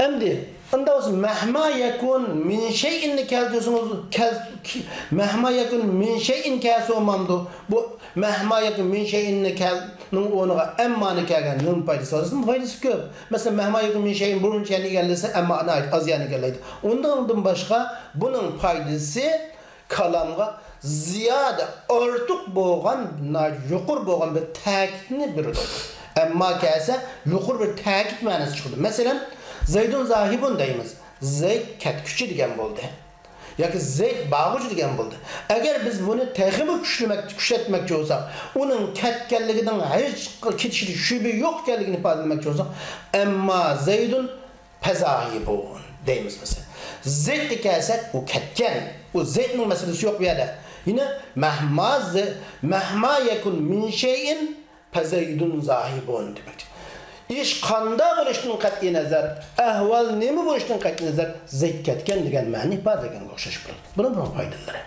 ئەمدى ئۇنداق بولسا، مەھما يەكۇن مىن شەيئىننى كەلتۈرسىڭىز، كەل-، كى-، مەھما يەكۇن مىن شەيئىن كەلسە بولمامدۇ؟ بۇ مەھما يەكۇن مىن شەيئىننى كەل-، نىڭ ئورنىغا ئەممانى كەلگەن نېمە پايدىسى بار دېسەم، پايدىسى كۆپ. مەسىلەن، مەھما يەكۇن مىن شەيئىن بۇرۇنچە يەنە ئىگىلىسە، ئەمما ناھايىتى ئاز يەنە ئىگىلەيدۇ. ئۇنىڭدىن باشقا بۇنىڭ پايدىسى كالامغا زىيادە ئارتۇق بولغان، ناھايىتى يۇقىرى بولغان بىر تەكىتنى بېرىدۇ. ئەمما كەلسە يۇقىرى بىر تەكىت مەنىسى چىقىدۇ. مەسىلەن، زەيدۇن زاھىبۇن دەيمىز. زەيد كەتكۈچى دېگەن بولدى. ياكى زەيد بارغۇچى دېگەن بولدى. ئەگەر بىز بۇنى تېخىمۇ كۈچلىمەك، كۈچەيتمەكچى بولساق، ئۇنىڭ كەتكەنلىكىنىڭ ھېچ كېتىشىدە شۈبھە يوق ئىكەنلىكىنى ئىپادىلىمەكچى بولساق، ئەمما زەيدۇن پەزاھىبۇن دەيمىز مەسىلەن. زەيدقا كەلسەك، ئۇ كەتكەن. ئۇ زەيدنىڭ مەسىلىسى يوق بۇ يەردە. يەنە مەھما زە-، مەھما يەكۇن مىن شەيئىن فەزەيدۇن زاھىبۇن دېمەكچى. ئىش قانداق بولۇشتىن قەتئىي نەزەر، ئەھۋال نېمە بولۇشتىن قەتئىي نەزەر، زەيد كەتكەن دېگەن مەنىنى ئىپادىلىگەنگە ئوخشاش بولىدۇ. بۇنىڭ، بۇنىڭ پايدىلىرى.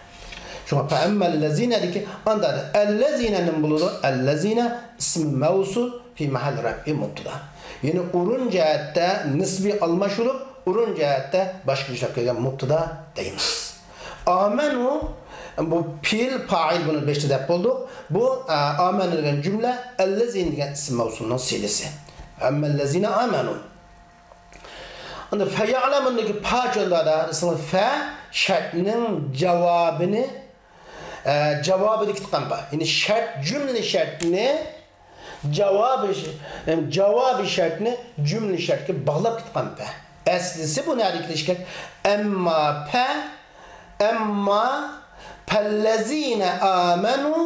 شۇڭا فەئەممەللەزىنەدىكى ئاندا ئەللەزىنە نېمە بولىدۇ؟ ئەللەزىنە ئىسمى مەۋسۇل، فى مەھەللى رەفئى مۇبتەدا. يەنى ئورۇن جەھەتتە نىسبى ئالماشتۇرۇپ، ئورۇن جەھەتتە باشقا ئىشلەپ كەلگەن مۇبتەدا دەيمىز. ئامەنۇ، بۇ پېئىل، پائىل، بۇنى بېشىدا دەپ بولدۇق. بۇ، ئە، ئامەنۇ دېگەن جۈملە ئەللەزىنە دېگەن ئىسىم مەۋسۇلنىڭ سىلىسى. ئەممەللەزىنە ئامەنۇ. ئەمدى فەيەئلەمۇندىكى پا چۆندادا، ئەسلى فە شەرتنىڭ جاۋابىنى، ئە، جاۋابىدا كېتىپ قالغان پا. يەنى شەرت، جۈملە شەرتنى جاۋابى، ئەم، جاۋابى شەرتنى جۈملە شەرتكە باغلاپ كېتىپ قالغان پە. ئەسلىسى بۇ نەدە كېلىشكەن؟ ئەمما پە، ئەمما پەللەزىنە ئامەنۇ،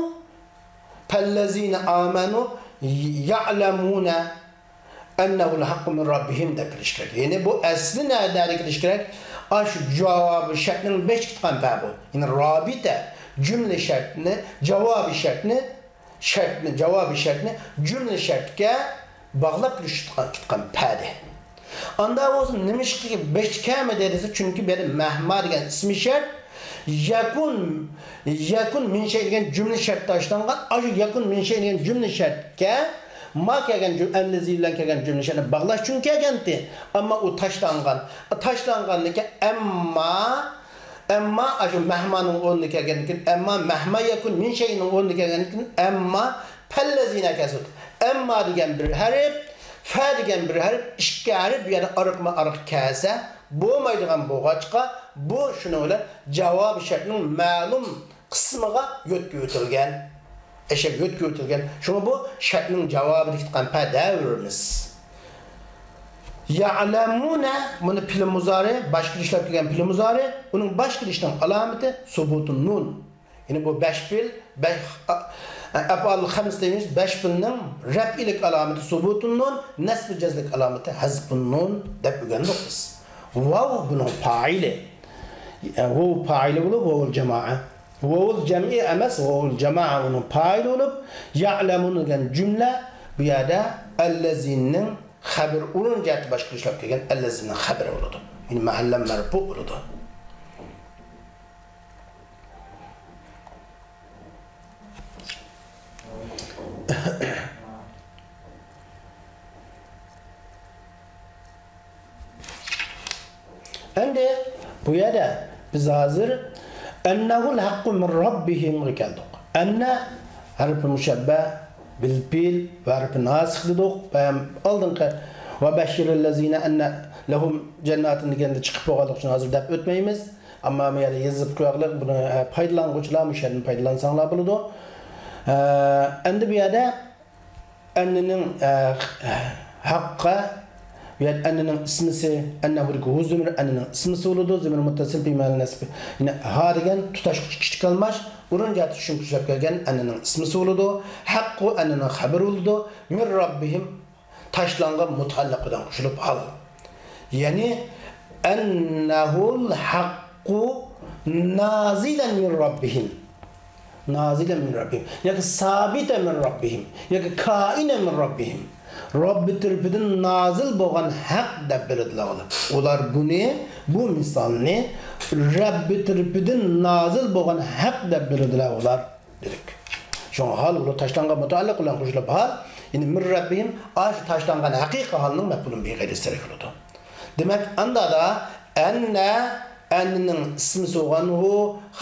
پەللەزىنە ئامەنۇ يعلمون أنه الحق من ربهم دەپ كېلىشى كېرەك. يەنى بۇ ئەسلى نەدە كېلىشى كېرەك؟ ئاشۇ جاۋابى شەرتنىڭ بەشىگە كېتىدىغان پە بۇ. يەنى رابىتە جۈملە شەرتنى، جاۋابى شەرتنى، شەرتنى، جاۋابى شەرتنى جۈملە شەرتكە باغلاپ كېلىشىدىغان كېتىدىغان پەدە. ئاندا بولسا نېمىشقا بەشتە كەلمىدى دېسە، چۈنكى بۇ يەردە مەھما دېگەن ئىسمى شەرت، يەكۇن، يەكۇن مىن شەي دېگەن جۈملە شەرت تاشلانغان. ئاشۇ يەكۇن مىن شەي دېگەن جۈملە شەرتكە ما كەلگەن جۈم-، ئەللەزى بىلەن كەلگەن جۈملە شەرتنى باغلاش ئۈچۈن كەلگەنتى. ئەمما ئۇ تاشلانغان. تاشلانغاندىن كېيىن ئەمما، ئەمما ئاشۇ مەھمانىڭ ئورنىدا كەلگەندىن كېيىن، ئەمما مەھما يەكۇن مىن شەينىڭ ئورنىدا كەلگەندىن كېيىن، ئەمما پەللەزىنە كەلسۇن. ئەمما دېگەن بىر ھەرپ، فە دېگەن بىر ھەرپ، ئىككى ھەرپ بۇ يەردە ئارقىمۇ ئارقا كەلسە بولمايدىغان بولغاچقا، بۇ شۇنىڭ بىلەن جاۋابى شەرتنىڭ مەلۇم قىسمىغا يۆتكىۋېتىلگەن. ئەشەك يۆتكىۋېتىلگەن. شۇڭا بۇ شەرتنىڭ جاۋابىدىكى تۇغقان پە دەۋرىمىز. يعلمون، بۇنى پېئىل مۇزارى، باشقا ئىشلەپ كەلگەن پېئىل مۇزارى، ئۇنىڭ باشقا ئىشنىڭ ئالامىتى سۇبۇتۇن نۇن. يەنى بۇ بەش پېئىل، بەش، ئە-، ئەپئال خەمس دەيمىز، بەش پېئىلنىڭ رەپئىلىك ئالامىتى سۇبۇتۇن نۇن، نەسبى جەزملىك ئالامىتى ھەزفۇن نۇن دەپ ئۆگەندۇق بىز. ۋاۋ بۇنىڭ پائىلى. ۋاۋ پائىلى بولۇپ، ۋاۋۇل جامائە. ۋاۋۇل جەمئى ئەمەس، ۋاۋۇل جامائە ئۇنىڭ پائىلى بولۇپ، يەئلەمۇن دېگەن جۈملە بۇ يەردە ئەللەزىنىڭ خەبىرى، ئورۇن جەھەتتە باشقا ئىشلەپ كەلگەن ئەللەزىنىڭ خەبىرى بولىدۇ. يەنى مەھەللە مەرپۇ بولىدۇ. ئەمدى بۇ يەردە بىز ھازىر ئەننەھۇل ھەققۇ مىن رەببىھىمغا كەلدۇق. ئەننە ھەرپى مۇشەببە بىل پېئىل ۋە ھەرپى ناسىخ دېدۇق. ۋە ئالدىنقى ۋە بەششىرىللەزىنە ئەننە لەھۇم جەنناتىن دېگەندە چىقىپ بولغانلىقى ئۈچۈن ھازىر دەپ ئۆتمەيمىز. ئەمما بۇ يەردە يېزىپ قوياقلىق، بۇنى، ئە، پايدىلانغۇچىلار مۇشۇ يەردىن پايدىلانساڭلار بولىدۇ. ئە، ئەمدى بۇ يەردە ئەننىنىڭ، ئە، ھەققە، بۇ يەردە ئەننىنىڭ ئىسمىسى، ئەننەھۇدىكى ھۇ زۆمىر ئەننىنىڭ ئىسمىسى بولىدۇ، زۆمىر مۇتتەسىل بىمەنە نەسبى. يەنى ھا دېگەن تۇتاشقۇچ كىچىك ئالماش، ئورۇن جەھەتتە چۈشۈرۈپ كېلىشكەن ئەننىنىڭ ئىسمىسى بولىدۇ. ھەققۇ ئەننىنىڭ خەبىرى بولىدۇ. مىن رەببىھىم تاشلانغان مۇتەئەللىق بىلەن قوشۇلۇپ ھال. يەنى، ئەننەھۇل ھەققۇ نازىلەن مىن رەببىھىم. نازىلەن مىن رەببىھىم. ياكى سابىتەن مىن رەببىھىم. ياكى كائىنەن مىن رەببىھىم. رەببى تەرىپىدىن نازىل بولغان ھەق دەپ بىلىدىلا ئۇلار. ئۇلار بۇنى، بۇ مىسالنى رەببى تەرىپىدىن نازىل بولغان ھەق دەپ بىلىدىلا ئۇلار. دېدۇق. شۇڭا ھال بۇ تاشلانغان مۇتەئەللىق بىلەن قوشۇلۇپ ھال، يەنى مىن رەببىھىم، ئاشۇ تاشلانغان ھەقىقىي ھالنىڭ مەپئۇلى بىغەيرىسى دېرەك بولىدۇ. دېمەك، ئاندا دا ئەننە، ئەننىنىڭ ئىسمىسى بولغان ھۇ،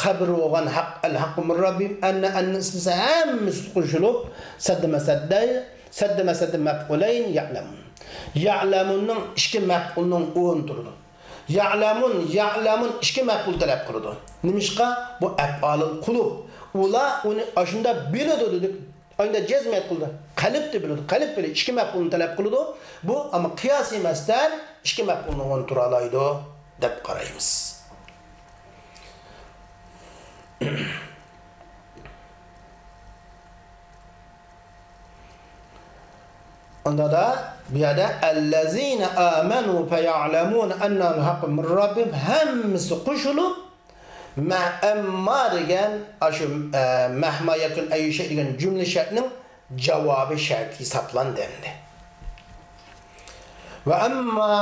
خەبىرى بولغان ھەق، ئەل ھەققۇ مىن رەببىھىم، ئەننە، ئەننىنىڭ ئىسمىسى ھەممىسى قوشۇلۇپ، سەددە مەسەددە، سەددە مەسەددە مەپئۇلەين يەئلەمۇن. يەئلەمۇننىڭ ئىككى مەپئۇلنىڭ ئورنى تۇرىدۇ. يەئلەمۇن، يەئلەمۇن ئىككى مەپئۇل تەلەپ قىلىدۇ. نېمىشقا؟ بۇ ئەپئالىل قۇلۇب. ئۇلار ئۇنى ئاشۇنداق بىلىدۇ دېدۇق. ئاشۇنداق جەزم قىلدى. قەلبتە بىلىدۇ. قەلب بىلەن ئىككى مەپئۇلنى تەلەپ قىلىدۇ. بۇ ئەمما قىياسىي مەسدەر ئىككى مەپئۇلنى ئورنى تۇرالايدۇ دەپ قارايمىز. ئاندا دا بۇ يەردە ئەللەزىنە ئامەنۇ فەيەئلەمۇنە ئەننەھۇل ھەققۇ مىن رەببىھىم ھەممىسى قوشۇلۇپ، مە-، ئەمما دېگەن ئاشۇ، ئە، مەھما يەكۇن ئەييۇ شەي دېگەن جۈملە شەرتنىڭ جاۋابى شەرت ھېسابلاندى ئەمدى. ۋە ئەمما،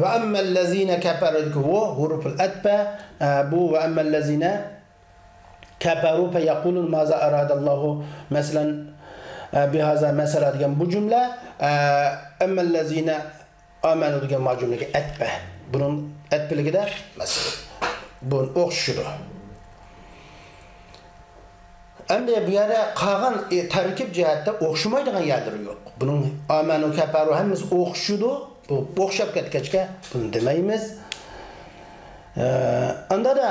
ۋە ئەممەللەزىنە كەپەرۇ، ۋۇ ھۇرۇپۇل ئەتپە، ئە، بۇ ۋە ئەممەللەزىنە كەپەرۇ فەيەقۇلۇن مازا ئارادەللاھۇ مەسىلەن، ئە، بىھازا مەسەلە دېگەن بۇ جۈملە، ئە، ئەممەللەزىنە ئامەنۇ دېگەن ما جۈملىگە ئەتپە. بۇنىڭ ئەتپىلىكىدە مەسىلە. بۇ ئوخشىشىدۇ. ئەمدى بۇ يەردە قالغان، ئى، تەركىب جەھەتتە ئوخشىمايدىغان يەرلىرى يوق. بۇنىڭ ئامەنۇ كەپەرۇ ھەممىسى ئوخشىشىدۇ. بۇ ئوخشاپ كەتكەچكە بۇنى دېمەيمىز. ئە، ئاندا دا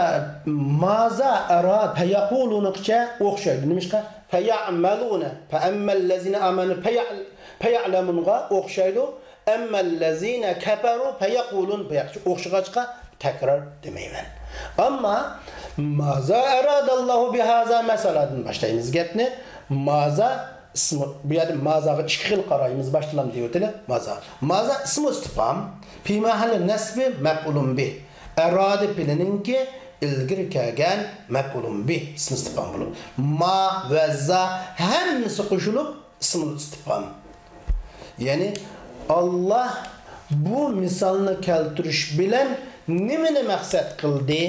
مازا ئەرا پەيەقۇلۇنىقىچە ئوخشايدۇ. نېمىشقا؟ پەيەئمەلۇنە، پەئەممەللەزىنە ئامەنۇ پەيەئ-، پەيەئلەمۇنغا ئوخشايدۇ. ئەممەللەزىنە كەپەرۇ پەيەقۇلۇن، پەيەق-، ئوخشىغاچقا تەكرار دېمەيمەن. ئەمما مازا ئەرادەللاھۇ بىھازا مەسەلەدىن باشلايمىز گەپنى. مازا ئىسمى، بۇ يەردە مازاغا ئىككى خىل قارايمىز، باشتىلا دېيىۋېتىلى، مازا. مازا ئىسمۇ ئىستىپھام، پى مەھەللى نەسبى مەپئۇلۇن بى. ئەرادە پېئلىنىڭكى ئىلگىرى كەلگەن مەپئۇلۇن بى ئىسمى ئىستىپھام بولۇپ، ما ۋە زا ھەممىسى قوشۇلۇپ ئىسمۇل ئىستىپھام. يەنى، ئاللا بۇ مىسالنى كەلتۈرۈش بىلەن نېمىنى مەقسەت قىلدى؟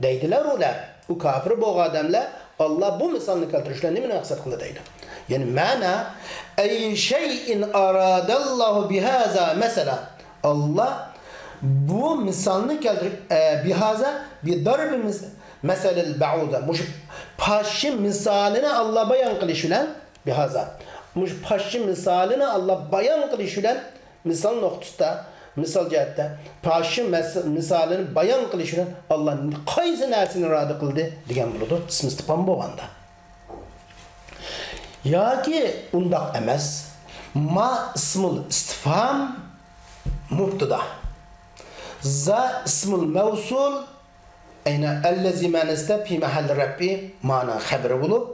دەيدىلەر ئۇلار. ئۇ كاپىر بولغان ئادەملەر، ئاللا بۇ مىسالنى كەلتۈرۈش بىلەن نېمىنى مەقسەت قىلدى دەيدۇ. يەنى مەنا، ئەي شەيئىن ئارادەللاھۇ بىھازا مەسەلە. ئاللا بۇ مىسالنى كەلتۈرۈپ، ئە، بىھازا، بىداربى مىس-، مەسەلىل بەئۇدە. مۇشۇ پاششا مىسالىنى ئاللا بايان قىلىش بىلەن، بىھازا. مۇشۇ پاششا مىسالىنى ئاللا بايان قىلىش بىلەن مىسال نۇقتىسىدا، مىسال جەھەتتە، پاششا مەس-، مىسالىنى بايان قىلىش بىلەن ئاللا قايسى نەرسىنى ئىرادە قىلدى دېگەن بولىدۇ، ئىسمى ئىستىپھام بولغاندا. ياكى ئۇنداق ئەمەس، ما ئىسمۇل ئىستىپھام مۇبتىدا، زا ئىسمۇل مەۋسۇل، ئەينە ئەللەزى مەنىسىدە پى مەھەللى رەپئى مانىنىڭ خەبىرى بولۇپ،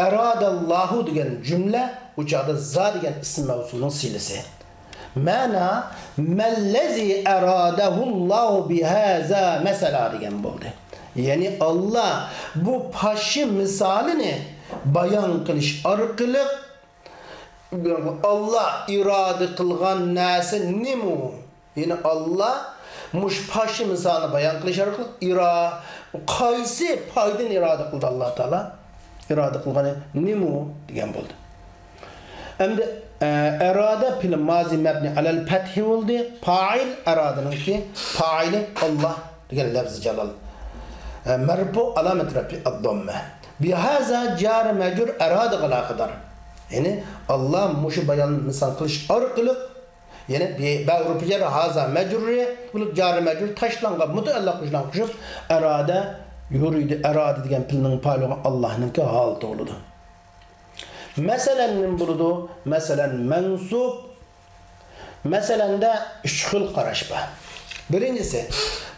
ئەرادەللاھۇ دېگەن جۈملە ئۇ چاغدا زا دېگەن ئىسىم مەۋسۇلنىڭ سىلىسى. مەنا، مەللەزى ئەرادەھۇللاھۇ بىھازا مەسەلا دېگەن بولدى. يەنى ئاللا بۇ پاششا مىسالىنى بايان قىلىش ئارقىلىق، ئاللا ئىرادە قىلغان نەرسە نېمە ئۇ؟ يەنى ئاللا مۇشۇ پاششا مىسالنى بايان قىلىش ئارقىلىق ئىرا-، قايسى پايدىنى ئىرادە قىلدى ئاللا تائالا؟ ئىرادە قىلغىنى نېمە ئۇ؟ دېگەن بولدى. ئەمدى، ئە، ئەرادە پېئلى مازى مەبنى ئەلەل پەتھى بولدى. پائىل ئەرادىنىڭكى پائىلى ئاللا دېگەن لەفزى جالال. ئە، مەرپۇ ئالامەت رەپئى ئەدداممە. بىھازا جار مەجرۇر ئەرادىغا ئالاقىدار. يەنى ئاللا مۇشۇ بايان مىسال قىلىش ئارقىلىق، يەنى بە ھۇرۇپى جەر ھازا مەجرۇرى بولۇپ، جار مەجرۇر تاشلانغان مۇتەئەللىق بىلەن قوشۇپ، ئەرادە يۇرىدۇ، ئەرادە دېگەن پېئلنىڭ پائىلى بولغان ئاللانىڭكى ھالىتى بولىدۇ. مەسىلەن نېمە بولىدۇ؟ مەسىلەن مەنسۇب. مەسىلەندە ئۈچ خىل قاراش بار. بىرىنچىسى،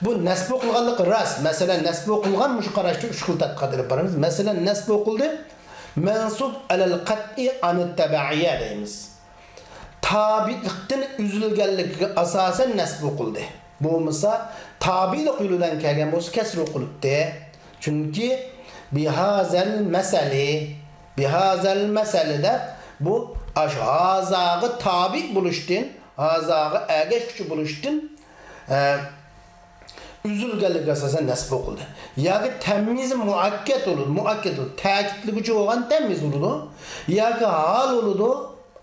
بۇ نەسب ئوقۇلغانلىقى راست. مەسىلەن نەسب ئوقۇلغان مۇشۇ قاراشتا ئۈچ خىل تەتقىقات ئېلىپ بارىمىز. مەسىلەن نەسب ئوقۇلدى. مەنسۇب ئەلەل قەتئى ئانىت تەبەئىيە دەيمىز. تابىئلىقتىن ئۈزۈلگەنلىكىگە ئاساسەن نەسب ئوقۇلدى. بولمىسا، تابىئلىق يولى بىلەن كەلگەن بولسا، كەسرى ئوقۇلۇپتى. چۈنكى بىھازەل مەسەلى، بىھازەل مەسەلى دەپ، بۇ ئاشۇ ھازاغا تابىئ بولۇشتىن، ھازاغا ئەگەشكۈچى بولۇشتىن، ئە، ئۈزۈلگەنلىكىگە ئاساسەن نەسب ئوقۇلدى. ياكى تەميىزى مۇئەككەد بولىدۇ، مۇئەككەد بولىدۇ، تەكىتلىگۈچى بولغان تەميىز بولىدۇ. ياكى ھال بولىدۇ،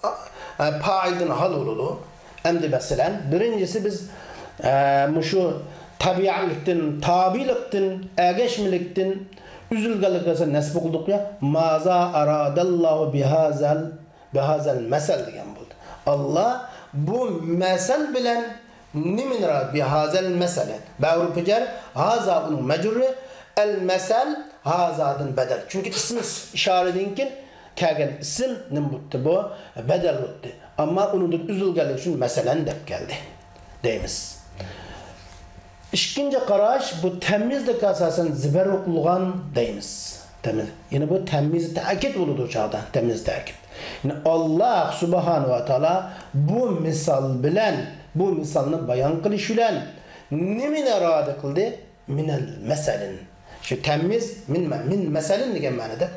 ئە، پائىلدىن ھال بولىدۇ. ئەمدى مەسىلەن، بىرىنچىسى بىز، ئە، مۇشۇ تەبىئىيلىكتىن، تابىئىلىقتىن، ئەگەشمىلىكتىن ئۈزۈلگەنلىكىگە ئاساسەن نەسب قىلدۇق يا، مازا ئاراداللاھۇ بىھازەل، بىھازەل مەسەل دېگەن بولدى. ئاللا بۇ مەسەل بىلەن نېمىنى ئىرادە؟ بىھازەل مەسەلى. بە ھۇرۇپى جەر، ھازا ئۇنىڭ مەجرۇرى، ئەل مەسەل ھازادىن بەدەل. چۈنكى ئىسمى ئىشارىدىن كېيىن كەلگەن ئىسىم نېمە بوپتۇ بۇ؟ بەدەل بوپتۇ. ئەمما ئۇنىڭدىن ئۈزۈلگەنلىكى ئۈچۈن مەسىلەن دەپ كەلدى دەيمىز. ئىككىنچى قاراش، بۇ تەميىزلىككە ئاساسەن زىبەر ئوقۇلغان دەيمىز. تەميىز. يەنى بۇ تەميىز تەكىد بولىدۇ چاغدا، تەميىز تەكىد. يەنى ئاللا سۇبھانەھۇ ۋە تائالا بۇ مىسال بىلەن، بۇ مىسالنى بايان قىلىش بىلەن نېمىنى ئىرادە قىلدى؟ مىنەل مەسەلىن. شۇ تەميىز، مىن، مىن مەسەلىن دېگەن مەنىدە.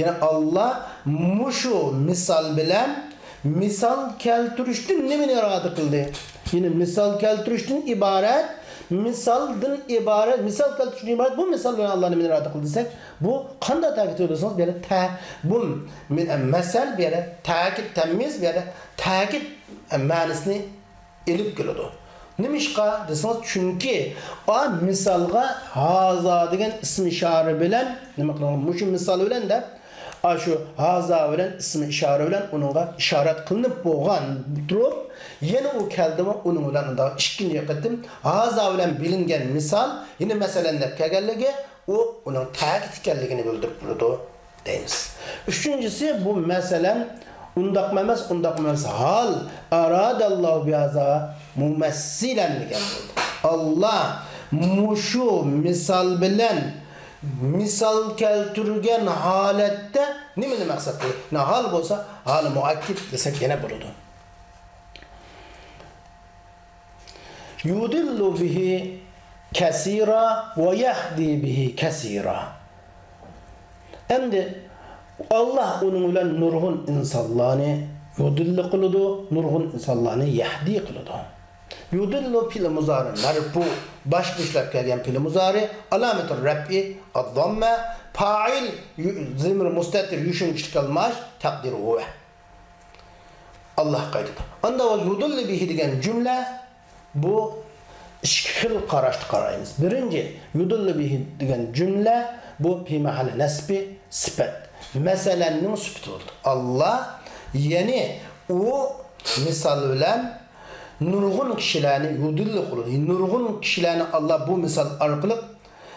يەنى ئاللا مۇشۇ مىسال بىلەن مىسال كەلتۈرۈشتىن نېمىنى ئىرادە قىلدى؟ يەنى مىسال كەلتۈرۈشتىن ئىبارەت، مىسالدىن ئىبارەت، مىسال كەلتۈرۈشتىن ئىبارەت بۇ مىسال بىلەن ئاللا نېمىنى ئىرادە قىلدى دېسەك، بۇ قانداق تەكىت دېسىڭىز، بۇ يەردە تە-، بۇ مىن-، مەسەل، بۇ يەردە تەكىت، تەميىز، بۇ يەردە تەكىت مەنىسىنى ئېلىپ كېلىدۇ. نېمىشقا دېسىڭىز، چۈنكى ئا مىسالغا ھازا دېگەن ئىسمى ئىشارە بىلەن نېمە قىلغان؟ مۇشۇ مىسال بىلەن دەپ، ئاشۇ ھازا بىلەن ئىسمى ئىشارە بىلەن ئۇنىڭغا ئىشارەت قىلىنىپ بولغان تۇرۇپ، يەنە ئۇ كەلدىمۇ ئۇنىڭ بىلەن ئۇنداق ئىككىنچى قېتىم ھازا بىلەن بىلىنگەن مىسال، يەنە مەسىلەن دەپ كەلگەنلىكى، ئۇ ئۇنىڭ تەكىت ئىكەنلىكىنى بىلدۈرۈپ تۇرىدۇ دەيمىز. ئۈچىنچىسى، بۇ مەسىلەن، ئۇنداقمۇ ئەمەس، ئۇنداقمۇ ئەمەس. ھال ئارادەللاھۇ بىھازا مۇمەسسىلەن دېگەن بولدى. ئاللا مۇشۇ مىسال بىلەن مىسال كەلتۈرگەن ھالەتتە نېمىنى مەقسەت قىلدى؟ ھال بولسا، ھالى مۇئەككىد دېسەك يەنە بولىدۇ. يضل به كثيرا ويهدي به كثيرا. ئەمدى ئاللاھ ئۇنىڭ بىلەن نۇرغۇن ئىنسانلارنى يۇدىللۇ قىلىدۇ، نۇرغۇن ئىنسانلارنى يەھدى قىلىدۇ. يۇدىللۇ پېئىل مۇزارى مەرپۇ، باشقا ئىشلەپ كەلگەن پېئىل مۇزارى، ئالامەتۇ رەپئى ئەززەممە، پائىل يۇ-، زېمىر مۇستەتىر يوشۇرۇن كىچىك ئالماش، تەقدىرى ھۇۋە. ئاللاھقا ئېيتىدۇ. ئاندا ۋە يۇدىللۇ بىھى دېگەن جۈملە، بۇ ئىككى خىل قاراشتا قارايمىز. بىرىنچى، يۇدىللۇ بىھى دېگەن جۈملە، بۇ پى مەھەللى نەسبى سۈپەت. مەسىلەننىڭ سۈپىتى بولىدۇ. ئاللاھ، يەنى ئۇ مىسال بىلەن نۇرغۇن كىشىلەرنى يۇدىللۇ قىلىدۇ. نۇرغۇن كىشىلەرنى ئاللاھ بۇ مىسال ئارقىلىق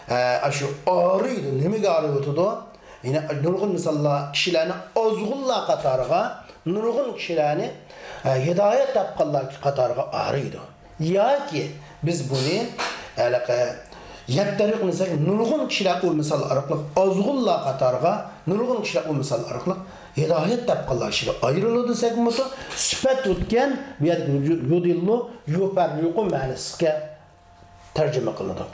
ئە، ئاشۇ ئايرىيدۇ. نېمىگە ئايرىۋېتىدۇ؟ يەنە نۇرغۇن مىساللار كىشىلەرنى ئازغۇنلار قاتارىغا، نۇرغۇن كىشىلەرنى، ئە، ھىدايەت تاپقانلار قاتارىغا ئايرىيدۇ. ياكى بىز بۇنى ھېلىقى يەتتە تەرىقە دېسەك، نۇرغۇن كىشىلەر ئۇ مىسال ئارقىلىق ئازغۇنلار قاتارىغا، نۇرغۇن كىشىلەر ئۇ مىسال ئارقىلىق ھىدايەت تاپقانلار كىشىگە ئايرىلىدۇ دېسەكمۇ، سۈپەت ئۆتكەن بۇ يەردىكى يۇدىللۇ يۇفەررىقۇ مەنىسىگە تەرجىمە قىلىدۇ.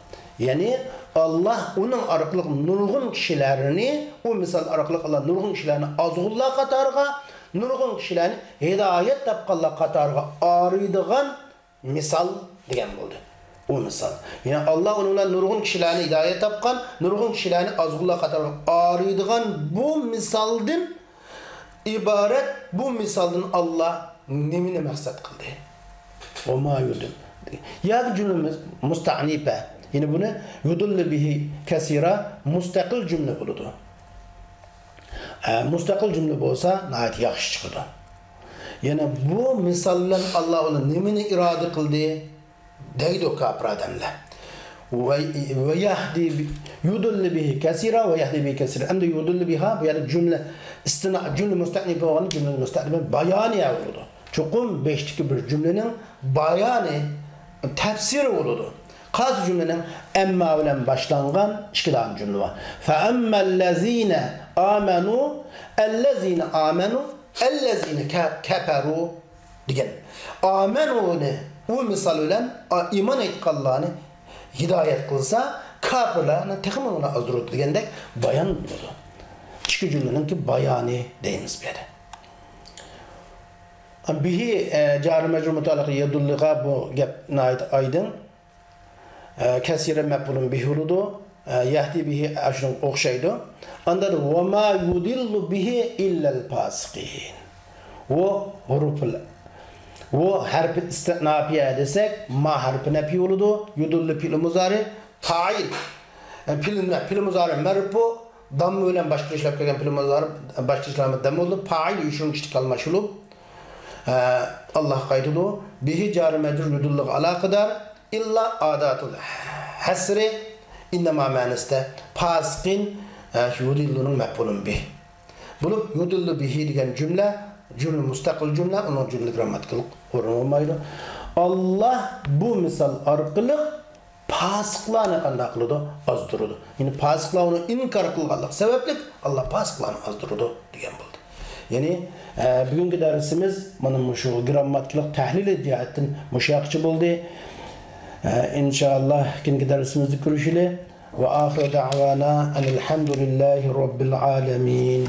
يەنى، ئاللاھ ئۇنىڭ ئارقىلىق نۇرغۇن كىشىلەرنى، ئۇ مىسال ئارقىلىق ئاللاھ نۇرغۇن كىشىلەرنى ئازغۇنلار قاتارىغا، نۇرغۇن كىشىلەرنى ھىدايەت تاپقانلار قاتارىغا ئايرىيدىغان مىسال دېگەن بولدى. ئۇ مىسال. يەنى، ئاللاھ ئۇنىڭ بىلەن نۇرغۇن كىشىلەرنى ھىدايەت تاپقان، نۇرغۇن كىشىلەرنى ئازغۇنلار قاتارىغا ئايرىيدىغان بۇ مىسالدىن ئىبارەت بۇ مىسالدىن ئاللاھ نېمىنى مەقسەت قىلدى؟ ۋە ما يۇدىل. ياكى جۈملىمىز مۇستەئنىپە. يەنى بۇنى يۇدىللۇ بىھى كەسىرا مۇستەقىل جۈملە بولىدۇ. ئە، مۇستەقىل جۈملە بولسا ناھايىتى ياخشى چىقىدۇ. يەنى بۇ مىسال بىلەن ئاللاھ ئۇلار نېمىنى ئىرادە قىلدى؟ دەيدۇ كاپىر ئادەملەر. ۋە، ۋە يەھدى بى-، يۇدىللۇ بىھى كەسىرا ۋە يەھدى بىھى كەسىرا. ئەمدى يۇدىللۇ بىھا، بۇ يەردە جۈملە ئىستىنا، جۈملە مۇستەئنىپە بولغان جۈملە مۇستەئنىپە بايانىيە بولىدۇ. چوقۇم بېشىدىكى بىر جۈملىنىڭ بايانى، تەپسىرى بولىدۇ. قايسى جۈملىنىڭ؟ ئەمما بىلەن باشلانغان ئىككى دانە جۈملە بار. فەئەممەللەزىنە ئامەنۇ، ئەللەزىنە ئامەنۇ، ئەللەزىنە كە-، كەپەرۇ. دېگەن. ئامەنۇنى ئۇ مىسال بىلەن، ئا، ئىمان ئېيتقانلارنى ھىدايەت قىلسا، كاپىرلارنى تېخىمۇ ئازدۇرىدۇ دېگەندەك بايان بولىدۇ. ئىككى جۈملىنىڭكى بايانى دەيمىز بۇ يەردە. بىھى، ئە، جارى مەجرۇر مۇتەئەللىق يەدۇللۇغا بۇ گەپ ناھايىتى ئايدىڭ. ئە، كەسىرە مەپئۇلۇن بىھى بولىدۇ. ئە، يەھدى بىھى ئاشۇنىڭغا ئوخشايدۇ. ئاندىن ۋە ما يۇدىللۇ بىھى ئىللەل پاسىقىن. ۋۇ ھۇرۇپۇل، ۋۇ ھەرپى ئىستىئناپىيە دېسەك، ما ھەرپى نەپى بولىدۇ. يۇدىللۇ پېئىل مۇزارى، پائىل. ئە، پېئىل، پېئىل مۇزارى مەرپۇ، داممە بىلەن باشقا ئىشلەپ كەلگەن پېئىل مۇزارى، باشقا ئىشلارمۇ دەم بولىدۇ. پائىل يوشۇرۇن كىچىك ئالماشۇلۇپ، ئە، ئاللاھقا قايتىدۇ. بىھى جارى مەجرۇر يۇدىللۇغا ئالاقىدار. ئىللا ئاداتۇل ھەسرى، ئىننەما مەنىسىدە پاسىقىن، ئە، يۇدىللۇنىڭ مەپئۇلۇن بىھ بولۇپ، يۇدىللۇ بىھى دېگەن جۈملە، جۈملە مۇستەقىل جۈملە، ئۇنىڭ جۈملە گىرامماتىكىلىق ئورنى بولمايدۇ. ئاللاھ بۇ مىسال ئارقىلىق پاسىقلارنى قانداق قىلىدۇ؟ ئازدۇرىدۇ. يەنى پاسىقلار ئۇنى ئىنكار قىلغانلىقى سەۋەبلىك، ئاللاھ پاسىقلارنى ئازدۇرىدۇ دېگەن بولدى. يەنى، ئە، بۈگۈنكى دەرسىمىز مانا مۇشۇ گىرامماتىكىلىق تەھلىلى جەھەتتىن مۇشۇ ياققىچە بولدى. ئە، ئىنشائاللاھ، كېيىنكى دەرسىمىزدە كۆرۈشىلى. ۋە ئاخىرۇ دەئۋانا ئەنىل ھەمدۇلىللاھى رەببىل ئالەمىن.